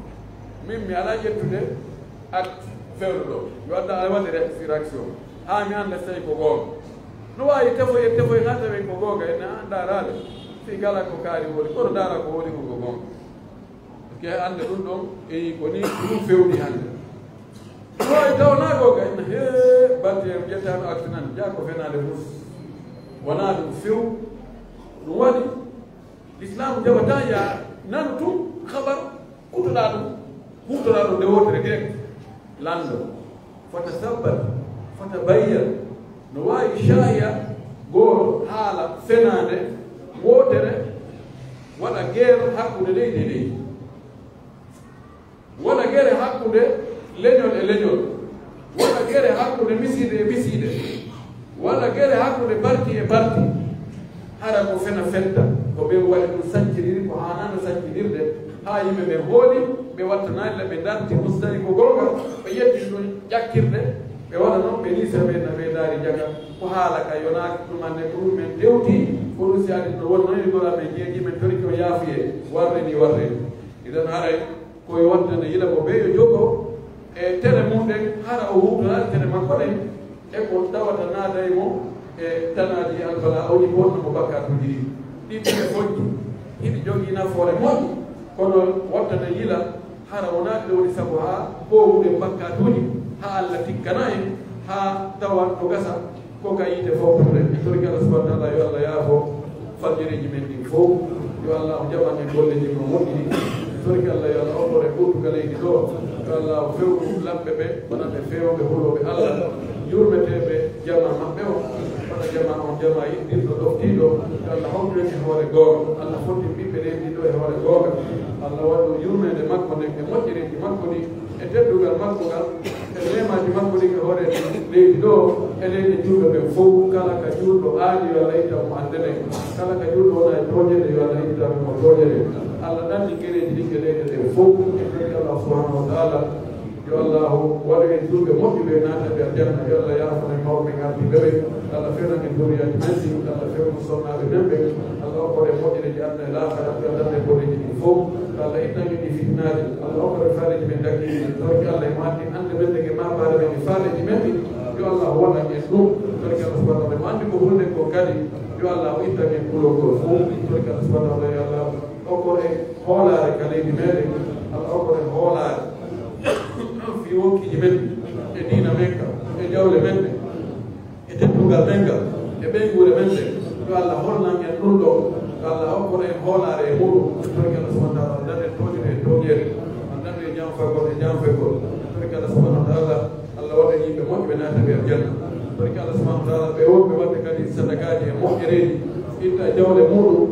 min mi alaa ƴettude acte fewndo ɗoo. Yo annda aɗa waɗi ré-, réaction. Haa mi annda si tawi ko goonga. No waawi tefoye, tefoye haa tawen ko goonga. En a ndaaraade. Fii kala ko kaari wowli, kono ndaara ko wowli kon ko goonga. Ke annde ɗun ɗon, e ko nii ɗun fewndi hannde. Ɗun waawi taw naa goonga, en, hee, batte en ƴettaano acte nan, jaa ko fenaande mus. Wonaa ɗun few. Ɗun waɗi, Lislaamu jaɓataa yaa nanu tun habar, kutoɗaa ɗun, huutoɗaa ɗun nde wootere direct. Lanndo. Fatasabbat, fatabayyan, no waawi sharia gooto haala fenaande wootere, waɗa guerre hakkunde leydi e leydi, waɗa guerre hakkunde leñol e leñol, waɗa guerre hakkunde misiide e misiide, waɗa guerre hakkunde parti e parti. Hara ko fena fetta, ko ɓen waɗi ɗun sanciriri ko haanaano sancinirde, haa yimɓe ɓen hooli, ɓe wattanaali la, ɓe darti ɗun, so tawi ko goonga, ɓe ƴetti ɗun ƴakkirde, ɓe waɗa non, ɓe nii sera ɓe na ɓe daari jaga, ko haala ka yonaaki ɗumanne, ko ɗun men dewti, ko ɗun si adii no woni non, e gora men jeeji, men torike o yaafuyee, warre ni warre. Idan haray, ko yo wattane yila ko ɓe yo jogo e tere mun ɗen, hara o huutoraali tere makko ɗen, e ko tawata naaday mo e tanaaji e albala'uuji ko wonno mo bakkaatuuji ɗin. Ɗin ɗiɗi fojji, hiɗi jogii nafoore moƴƴi, kono wattane yila, hara wonaa ɗi woni sabu haa ɓooyuɗen bakkaatuuji, haa Alla tikkana en, haa tawa no gasa ko ka yiite fow ɓurde. Mi torike Alla subhanahu wa ta'ala, yo Alla yaafo fajjireeji men ɗin fow. Yo Alla jaɓan en golleeji men moƴƴi ɗin. Mi torike Alla, yo Alla okkor en ɓurtuka leydi ɗoo. Yo Alla fewnu lamɓe ɓe, wonanɓe feewɓe hulooɓe Alla, yurmeteeɓe jamaa maɓɓe on. Waɗa jamaa on jamaa yiɗɗirɗo, ɗoftiiɗo. Yo Alla hawtu en e hoore goonga. Alla fottin ɓiɓɓe leydi ɗoo e hoore goonga. Alla waɗu yurmeende makko nden e moƴƴereeji makko ɗin. E teddugal makko ngal, e neemaaji makko ɗin e hoore leydi ɗoo, e leyɗe juulɓe ɓen fow, kala ka juulɗo aani, yo Alla itta mo anndere. Kala ka juulɗo wona e tooñere, yo Alla itta mo tooñere. Alla ɗanni gereeji ɗin e leyɗe ɗen fow. E torike Alla subhanahu wa ta'ala, yo Allahu waɗu en juulɓe moƴƴuɓe, naata ɓe aljanna. Yo Alla yaafana en mawɓe men ardiiɓe ɓen. Alla fewnan en duriyaaji men ɗin. Alla fewnu sonnaaɓe men ɓen. Alla okkor en moƴƴereeji aduna e laakhara, yo Alla dandu en boneeji ɗin fow. Yo Alla ittan en ɗii fitinaaji. Alla okkor en faaleeji men dagiiɗi. Torike Alla e mo addi annde men nden e maabaare men e faaleeji men ɗin. Yo Alla wonan en ɗum. Torike Alla subhanahu wa ta'ala, mo anndi ko hulɗen kon kadi. Yo Alla o ittan en kulol ngol fow. Torike Alla subhanahu wa ta'ala, yo Alla okkor en hoolaare ka leydi meɗen. Alla okkor en hoolaare. e muɗum. Torki Allah subhanahu wa ta'ala, Allah nanu en tooñude e tooñeede, Allah nanu en ñaam faggol e ñaam feggol. Torki Allah subhanahu wa ta'ala, Allah waɗa yimɓe moƴƴuɓe naata ɓe aljanna. Torki Allah subhanahu wa ta'ala, ɓe wonɓe waɗde kadi sadakaaji e moƴƴereeji, itta jawle muɗum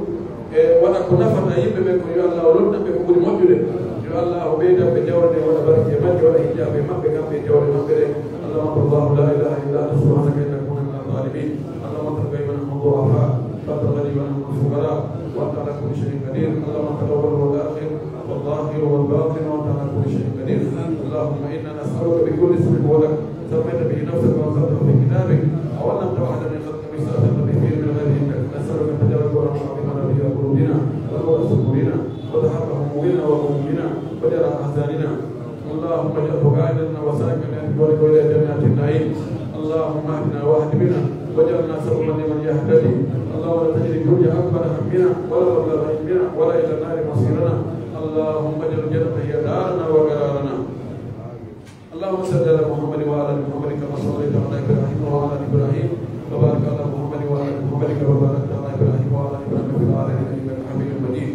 e waɗa ko nafata yimɓe ɓen kon, yo Allah o lonna ɓe ko ɓuri moƴƴude. Yo Allah o ɓeydan ɓe jawle ɗen, waɗa barke e majje, waɗa hijaabe e maɓɓe kamɓe e jawle maɓɓe ɗen. اللهم أنت الله لا إله إلا أنت سبحانك إنا كنا من الظالمين. اللهم أنت الغني ونحن الضعفاء، وأنت الغني ونحن الفقراء، وأنت على كل شيء قدير. اللهم أنت الأول والآخر والظاهر والباطن، وأنت على كل شيء قدير. اللهم إنا نسألك بكل اسم هو لك سميت به نفسك وأنزلته في كتابك أو علمته أحدا من خلقك، بما أثرت به في علم الغيب عندك، نسألك أن تجعل القرآن العظيم ربيع قلوبنا ونور صدورنا وذهاب همومنا وغمومنا وجلاء أحزاننا. اللهم اجعله قائدنا وسائقنا إلى رضاك وإلى جنات النعيم. اللهم اهدنا واهد بنا واجعلنا سببا لمن يهتدي. اللهم لا تجعل الدنيا أكبر همنا ولا مبلغ علمنا ولا إلى النار مصيرنا. اللهم اجعل الجنة هي دارنا وقرارنا. اللهم صل على محمد وعلى آل محمد كما صليت على إبراهيم وعلى آل إبراهيم وبارك على محمد وعلى آل محمد كما باركت على إبراهيم وعلى آل إبراهيم في العالمين إنك حميد مجيد.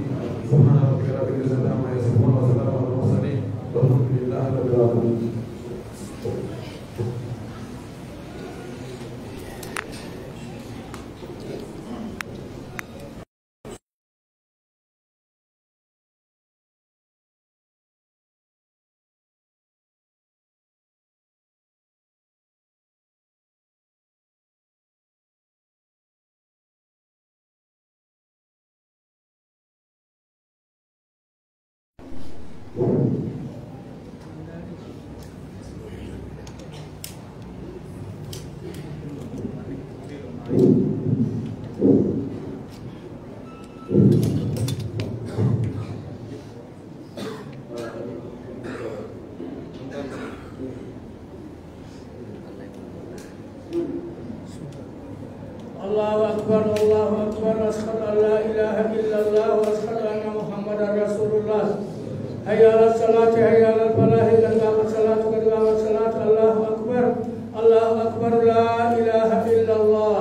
سبحان ربك رب العزة عما يصفون وسلام على المرسلين والحمد لله رب العالمين. الله أكبر، الله أكبر، أشهد أن لا إله إلا الله وأشهد أن محمدا رسول الله. حي على الصلاة، حي على الفلاح، قد قامت الصلاة، قد قامت الصلاة، الله أكبر، الله أكبر، لا إله إلا الله.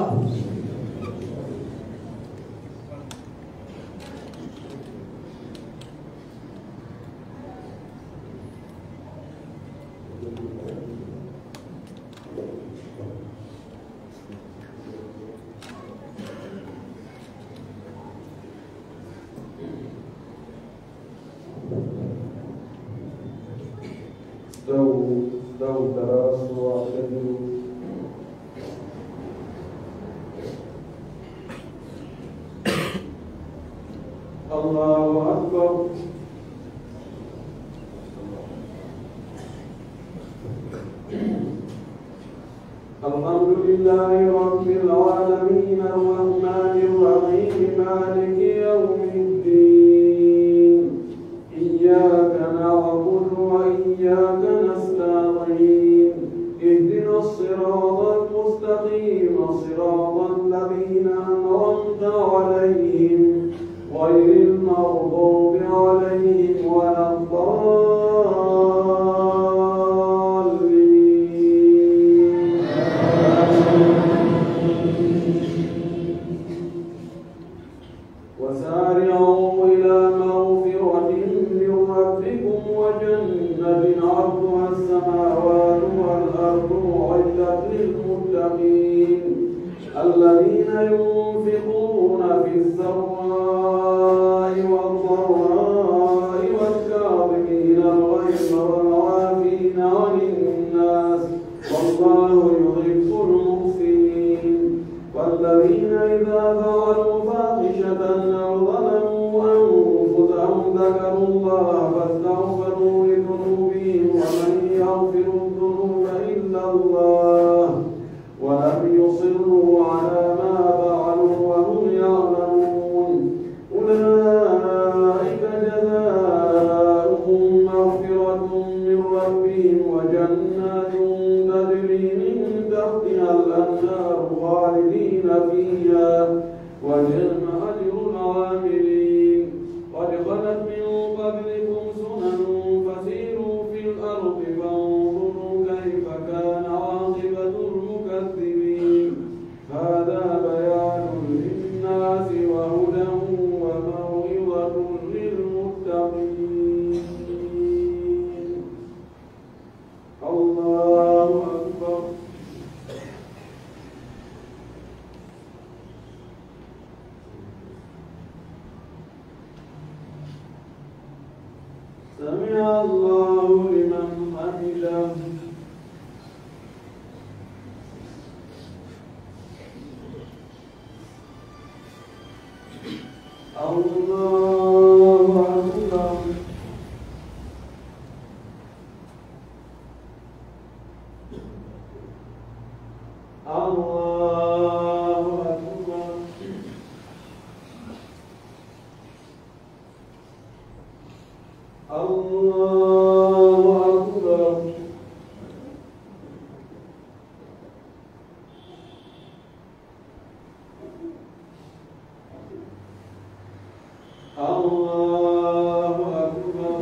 استووا، استووا، تراصوا واعتدلوا. الله أكبر. الحمد لله رب العالمين، الرحمن الرحيم، مالك يوم الدين. إياك نعبد وإياك نستعين. اهدنا الصراط المستقيم، صراط الذين أنعمت عليهم، غير المغضوب عليهم ولا الضالين. وسارعوا إلى مغفرة من ربكم وجنة عرضها السماوات والأرض أعدت للمتقين، الذين ينفقون في السراء والضراء والكاظمين الغيظ والعافين عن الناس، والله يحب المحسنين. والذين إذا فعلوا فاحشة أو ظلموا أنفسهم ذكروا الله فاستغفروا لذنوبهم ومن يغفر الذنوب إلا الله ولم يصروا على ما فعلوا وهم يعلمون. أولئك جزاؤهم مغفرة من ربهم وجنات تجري من تحتها الأنهار خالدين فيها ونعم أجر العاملين. قد خلت من قبلكم سمع الله لمن حمده. الله أكبر. الله أكبر. الله أكبر. الله أكبر.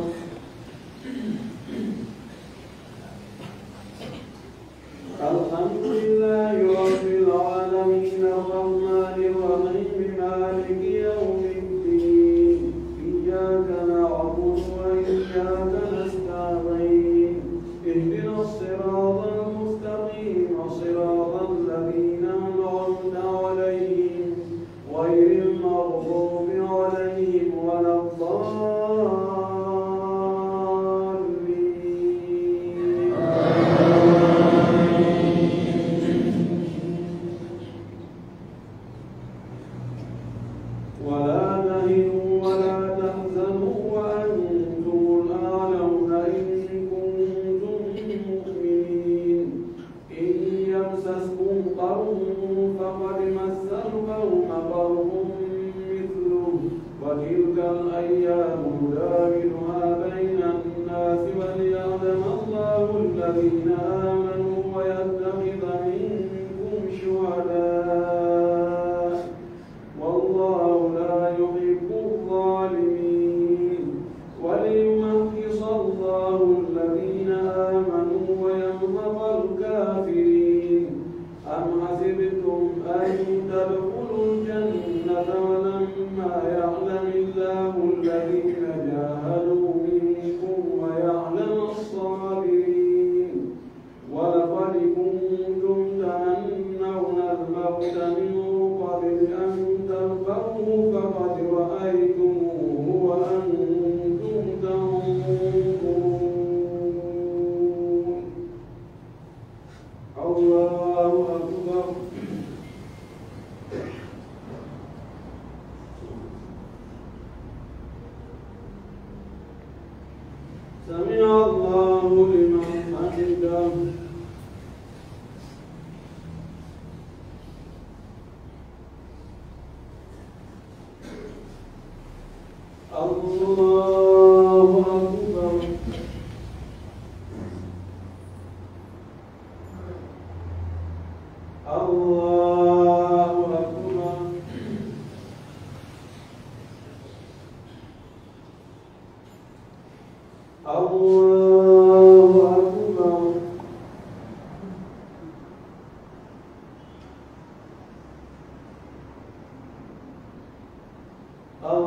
الحمد لله رب العالمين، الرحمن الرحيم، مالك يوم الدين، إياك نعبد وإياك نستعين، اهدنا الصراط المستقيم، صراط الذين أنعمت عليهم، غير المغضوب عليهم ولا الضالين. ولا تهنوا ولا تحزنوا وأنتم الأعلون إن كنتم مؤمنين. إن يمسسكم قرح فقد مس القوم قرح مثله وتلك الأيام نداولها بين الناس وليعلم الله الذين آمنوا ويتخذ منكم شهداء والله لا يحب الظالمين. وليمحص الله الذين آمنوا ويمحق الكافرين. أم حسبتم أن تدخلوا الجنة ولما يعلم الله الذين جاهدوا منكم ويعلم الصابرين. ولقد كنتم تمنون الموت من قبل أن تلقوه فقد رأيتموه وأنتم تنظرون. الله أكبر. سمع الله لمن حمده. الله أكبر. الله أكبر. الله أكبر.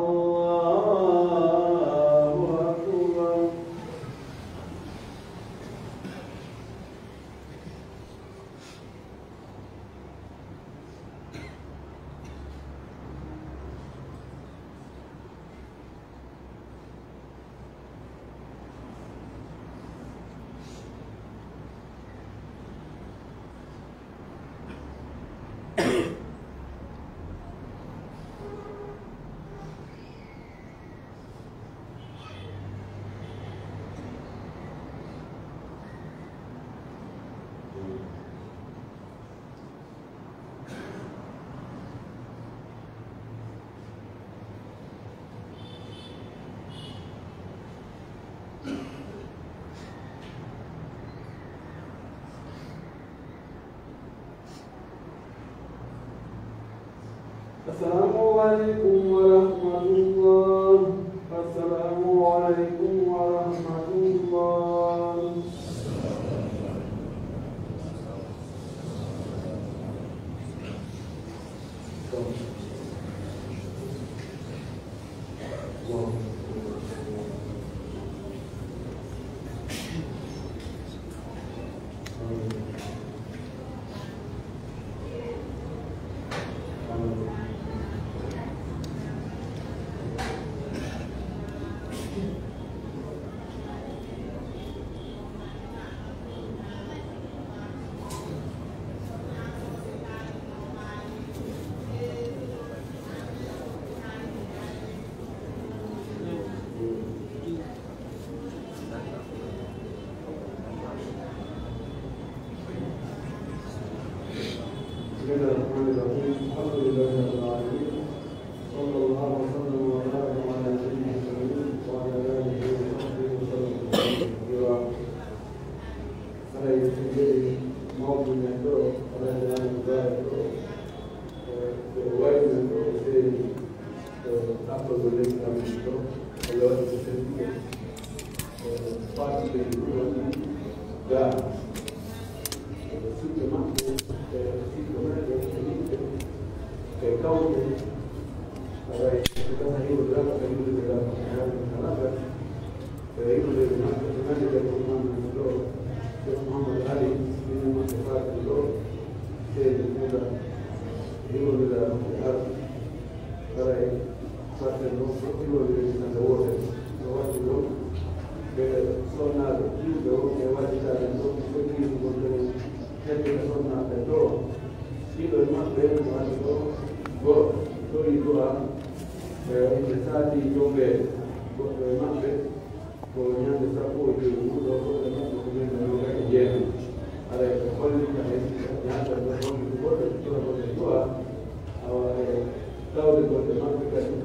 الله أكبر. السلام عليكم ورحمة الله. السلام عليكم ورحمة الله. Ɓe waɗi ko selluɓe, e faatuɓe e ɗum waɗi gaa, e siɓɓe maɓɓe, e siɓɓe maɓɓe, e yimɓe, e kawɓe, aray, ɓe gasa hiwrude Alla, ɓe hiwrude Alla, ɓe haali ka Alla, ɓe hiwrude ɓe maɓɓe, ɓe nani ɓe ko Imam men ɗo, Cheikh Mouhamadou Ali, minen maɓɓe faatuɓe ɗo, seydi Moussa, hiwrude Alla, ɓe arde. Haray, fatten ɗon fof iwonde hannde woote. No waɗi ɗon, ɓe sonnaaɓe juulɓe wonɓe e wallitaade ɗon, ɓe ɓeydi wonde on heddita sonnaaɓe ɗo. Ɗiɗo e maɓɓe no waɗi ɗo, go'o torii du'a, e ɓe saatii jombeede. Goɗɗo e maɓɓe, ko ñande sappo e joy muuɗo, goɗɗo maɓɓe ko ñande noogay e jeenay. Haray ko holli ka en, ñande ɗo holli ko goɗɗo e tora goɗɗo du'a, awa e tawde goɗɗo maɓɓe kadi,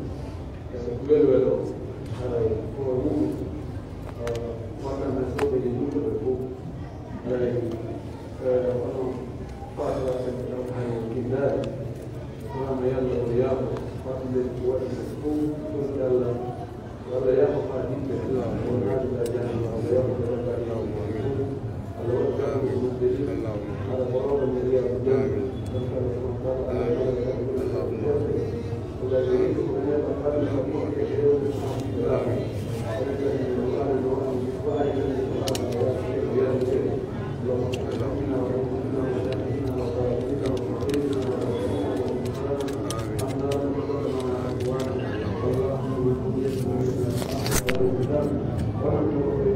e welwelo, haray ko e muɗum, watan men soɓe e julɓe ɓe fof. Haray, eh, kono faatoraɓe ɓe ɗon hay o kindaani. Kono Yalla o yaafo, fatude ko waɗi fof, ɗum Yalla Walla yaafo faatiiɓe, o naati ka jahannama, Alla yaafo ɓe bakkaatuuji maɓɓe fof. Alla waɗa janngo e maɓɓe ɗin, hara ko rooga men riyaa ko janngo. Ɗon kala ko non kala, Alla waɗa janngo e maɓɓe fof. Alla yeeso ko neeɓa kala ko moƴƴi e hewde ko haqqi laaɓi. Enen kadi no waɗa no waɗa, waɗa kadi no waɗa, waɗa kadi no waɗa. Allahumma salli ala Muhammadin wa ala alihi wa sahbihi wa sallim. Amin.